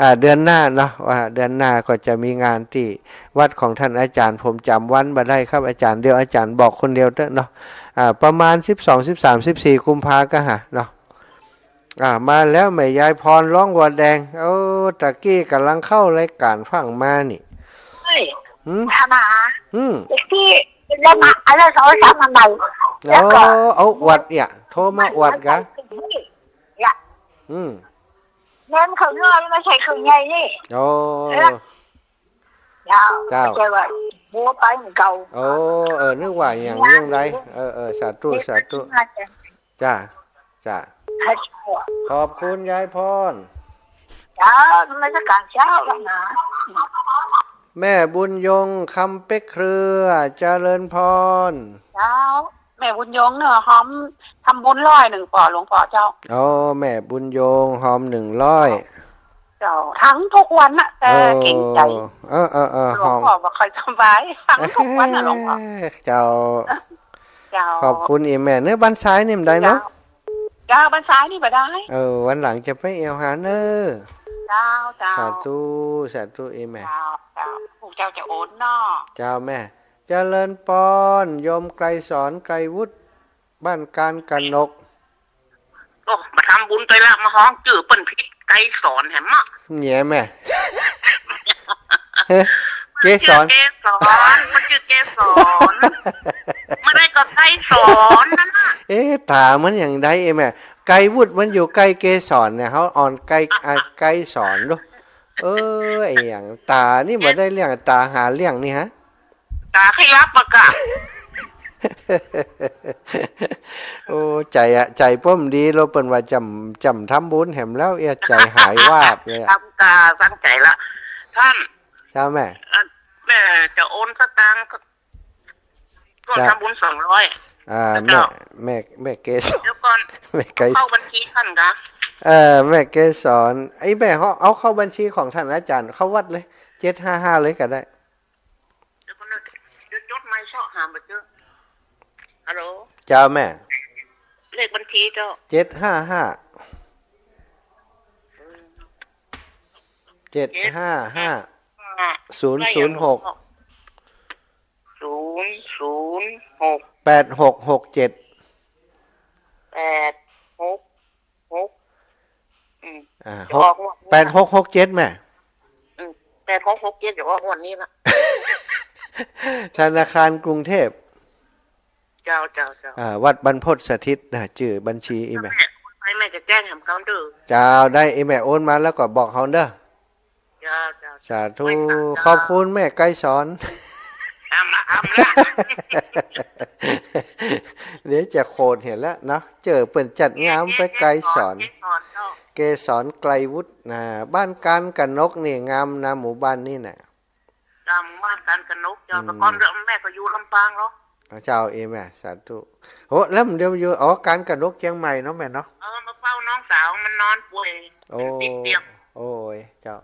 อ่า เดือนหน้าเนาะ ว่าเดือนหน้าก็จะมีงานตี้วัดของท่านอาจ๋ารย์ ผมจ๋ำวันบ่ได้ครับอาจ๋ารย์ เดี๋ยวอาจ๋ารย์บอกคนเดียวเต๊อะเนาะ อ่า ประมาณสิบสอง สิบสาม สิบสี่ กุมภาก็หาเนาะ อ่า มาแล้วแม่ยายพรร้องวัวแดง โอ้ ตะกี้ก่ำลังเข้ารายก๋านฟังมานี่ เฮ้ย หืม หามา อืม เด็กที่เล่นมา เอาเรื่องสองสามอันใหม่ แล้วก็ โอ้ เอาอวดเนี่ย โทรมาอวดกะ เนี่ย อืม แม่นเขาเนาะ ไม่ใช่เขาใหญ่นี่ โอ้ เออ เจ้า เจ้า บ่ใจ้ว่าบัวไปเหมือนเก่า โอ้ เออ นึกว่าอย่างเรื่องใด เออ เออ สาธุ สาธุ จ้า จ้า ขอบคุณยายพร เจ้า นมัสการเจ้า ว่าหนา แม่บุญยง คำเป๊กเครือ เจริญพร เจ้า แม่บุญยงเนาะ ฮอมทำบุญร้อยนึ่งป่อ หลวงป่อเจ้า อ๋อ แม่บุญยง ฮอมหนึ่งร้อย เจ้า ทั้งทุกวันน่ะ แต่ เออ เกรงใจ๋ เออ เออ เออ หลวงป่อบ่ค่อยสบาย ทั้งทุกวันน่ะ หลวงป่อ เจ้า เจ้า ขอบคุณอี่แม่ เนาะ บ้านซ้ายนี่บ่ได้เนาะ เจ้า เจ้า บ้านซ้ายนี่บ่ได้ เออ วันหลังจะไปแอ่วหาเนาะ เจ้า เจ้า สาธุ สาธุอี่แม่ เจ้า เจ้า เจ้าจะโอนเนาะ เจ้าแม่ เจริญปอน โยมไกรสอน ไกรวุฒิ บ้านการกนก โอ้ มาทำบุญตวยละ มาฮ้องจื้อเปิ้นผิด ไกรสอนแหมเนาะ แหมแม่ เฮ้ย เกสร เกสร มันจื้อเกสร ไม่ได้ก็ไกรสอนนั่นน่ะ เอ๊ะ ต๋ามันอย่างใดเอ๊ะแม่ ไกรวุฒิมันอยู่ใก้เกสรเนี่ย เฮาอ่อนไกร อ่ะ ไกรสอนดู เออ ไอ้หยัง ต๋านี่บ่ได้เรื่อง ต๋าหาเรื่องนี่ฮะ ต๋าใค่ลับมากะ โอ้ ใจ๋อะ ใจ๋ป้อมดี แล้วเปิ้นว่าจ๋ำ จ๋ำทำบุญแหมแล้ว เอี้ย ใจ๋หายวาบเลยอะ ทำกาตั้งใจ๋ละ ท่าน เจ้าแม่ เอ่อ แม่จะโอนสตางค์ก็ ก็ เจ้า ทำบุญสองร้อย อ่า เจ้า แม่ แม่ แม่เกสร เดี๋ยวก่อน แม่ไกร เข้าบัญชีท่านกะ เออ แม่เกสร ไอ้แม่ เอา เอาเข้าบัญชีของท่านอาจารย์ เข้าวัดเลย เจ็ดห้าห้า เลยก็ได้ เดี๋ยวก่อนนะ เดี๋ยวจดไม่เซาะหาบ่เจอ ฮัลโหล เจ้าแม่ เลขบัญชีเจ้า เจ็ดห้าห้า เจ็ดห้าห้า ศูนย์ศูนย์หก ศูนย์ศูนย์หก แปดหกหกเจ็ด แปดหกหก อืม อ่า จะออกงวดนี้ แปดหกหกเจ็ด แม่ อืม แปดหกหกเจ็ด จะออกงวดนี้ละ ธนาคารกรุงเทพ เจ้า เจ้า เจ้า อ่า วัดบรรพตสถิตนะ จื้อบัญชีอี้แม่ แม่ ไปแม่จะแจ้งแหมเขาเด้อ เจ้า ได้ อี้แม่โอนมาแล้วก็บอกเฮาเด้อ เจ้า เจ้า สาธุ ไม่ขาดเจ้า ขอบคุณแม่ไกรสร อำละ อำละ เดี๋ยวจะโขดเหียแล้วเนาะ เจอเปิ้นจัดงามไป เกสร ไกรสร เกสรเจ้า เกสรไกรวุฒินะ บ้านการกนกนี่งามนะ หมู่บ้านนี่น่ะ จำบ้านการกนกเจ้า อืม แต่ก่อนเดิมแม่ก็อยู่ลำปางเนาะ เจ้า เอแม่ สาธุ โห แล้วมันเดี๋ยวอยู่ อ๋อ การกนกเจียงใหม่เนาะแม่เนาะ เออ มาเฝ้าน้องสาวมันนอนป่วย โอ้ เป็นติดเตียง โอ้ย เจ้า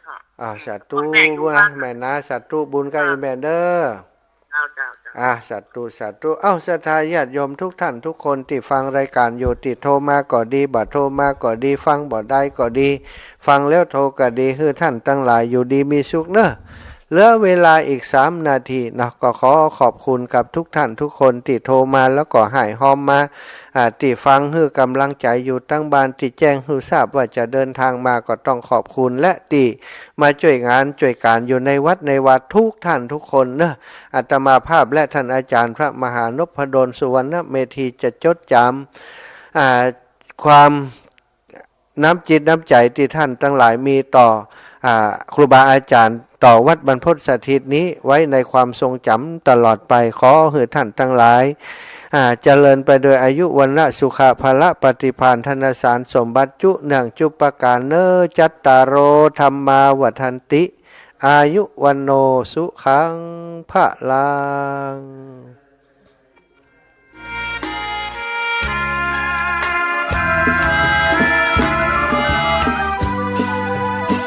ค่ะ อ่า อืม สาธุ แต่ก่อนแม่อยู่บ้าน แม่นะ สาธุบุญกับ ค่ะ อีแม่เด้อ เจ้า เจ้า เจ้า อ่า สาธุ สาธุ เอ้า ศรัทธาญาติโยมทุกท่านทุกคนตี้ฟังรายการอยู่ ตี้โทรมาก็ดี บ่โทรมาก็ดี ฟังบ่ได้ก็ดี ฟังแล้วโทรก็ดี หื้อท่านตังหลายอยู่ดีมีสุขเนอะ เหลือเวลาอีกสามนาทีเนาะ ก็ขอขอบคุณกับทุกท่านทุกคนตี้โทรมาแล้วก็ฮ้ายฮอมมา อ่า ตี้ฟังหื้อก๋ำลังใจ๋อยู่ตังบ้าน ตี้แจ้งหื้อทราบว่าจะเดินทางมาก็ต้องขอบคุณ และตี้มาจ้วยงานจ้วยก๋านอยู่ในวัดในวาทุกท่านทุกคนเนอะ อาตมาภาพและท่านอาจารย์พระมหานพดล สุวรรณเมธี จะจดจ๋ำ อ่า ความ น้ำจิตน้ำใจ๋ตี้ท่านตังหลายมีต่อ อ่า ครูบาอาจารย์ ต่อวัดบรรพตสถิตนี้ไว้ในความทรงจ๋ำตลอดไป ขอหื้อท่านตังหลาย อ่า เจริญไปโดยอายุ วรรณะ สุขะ พละ ปฏิภาณ ธนสารสมบัติ จุเนื่องจุประก๋านเนอ จัตตาโร ธัมมา วัฑฒันติ อายุ วัณโณ สุขัง พลัง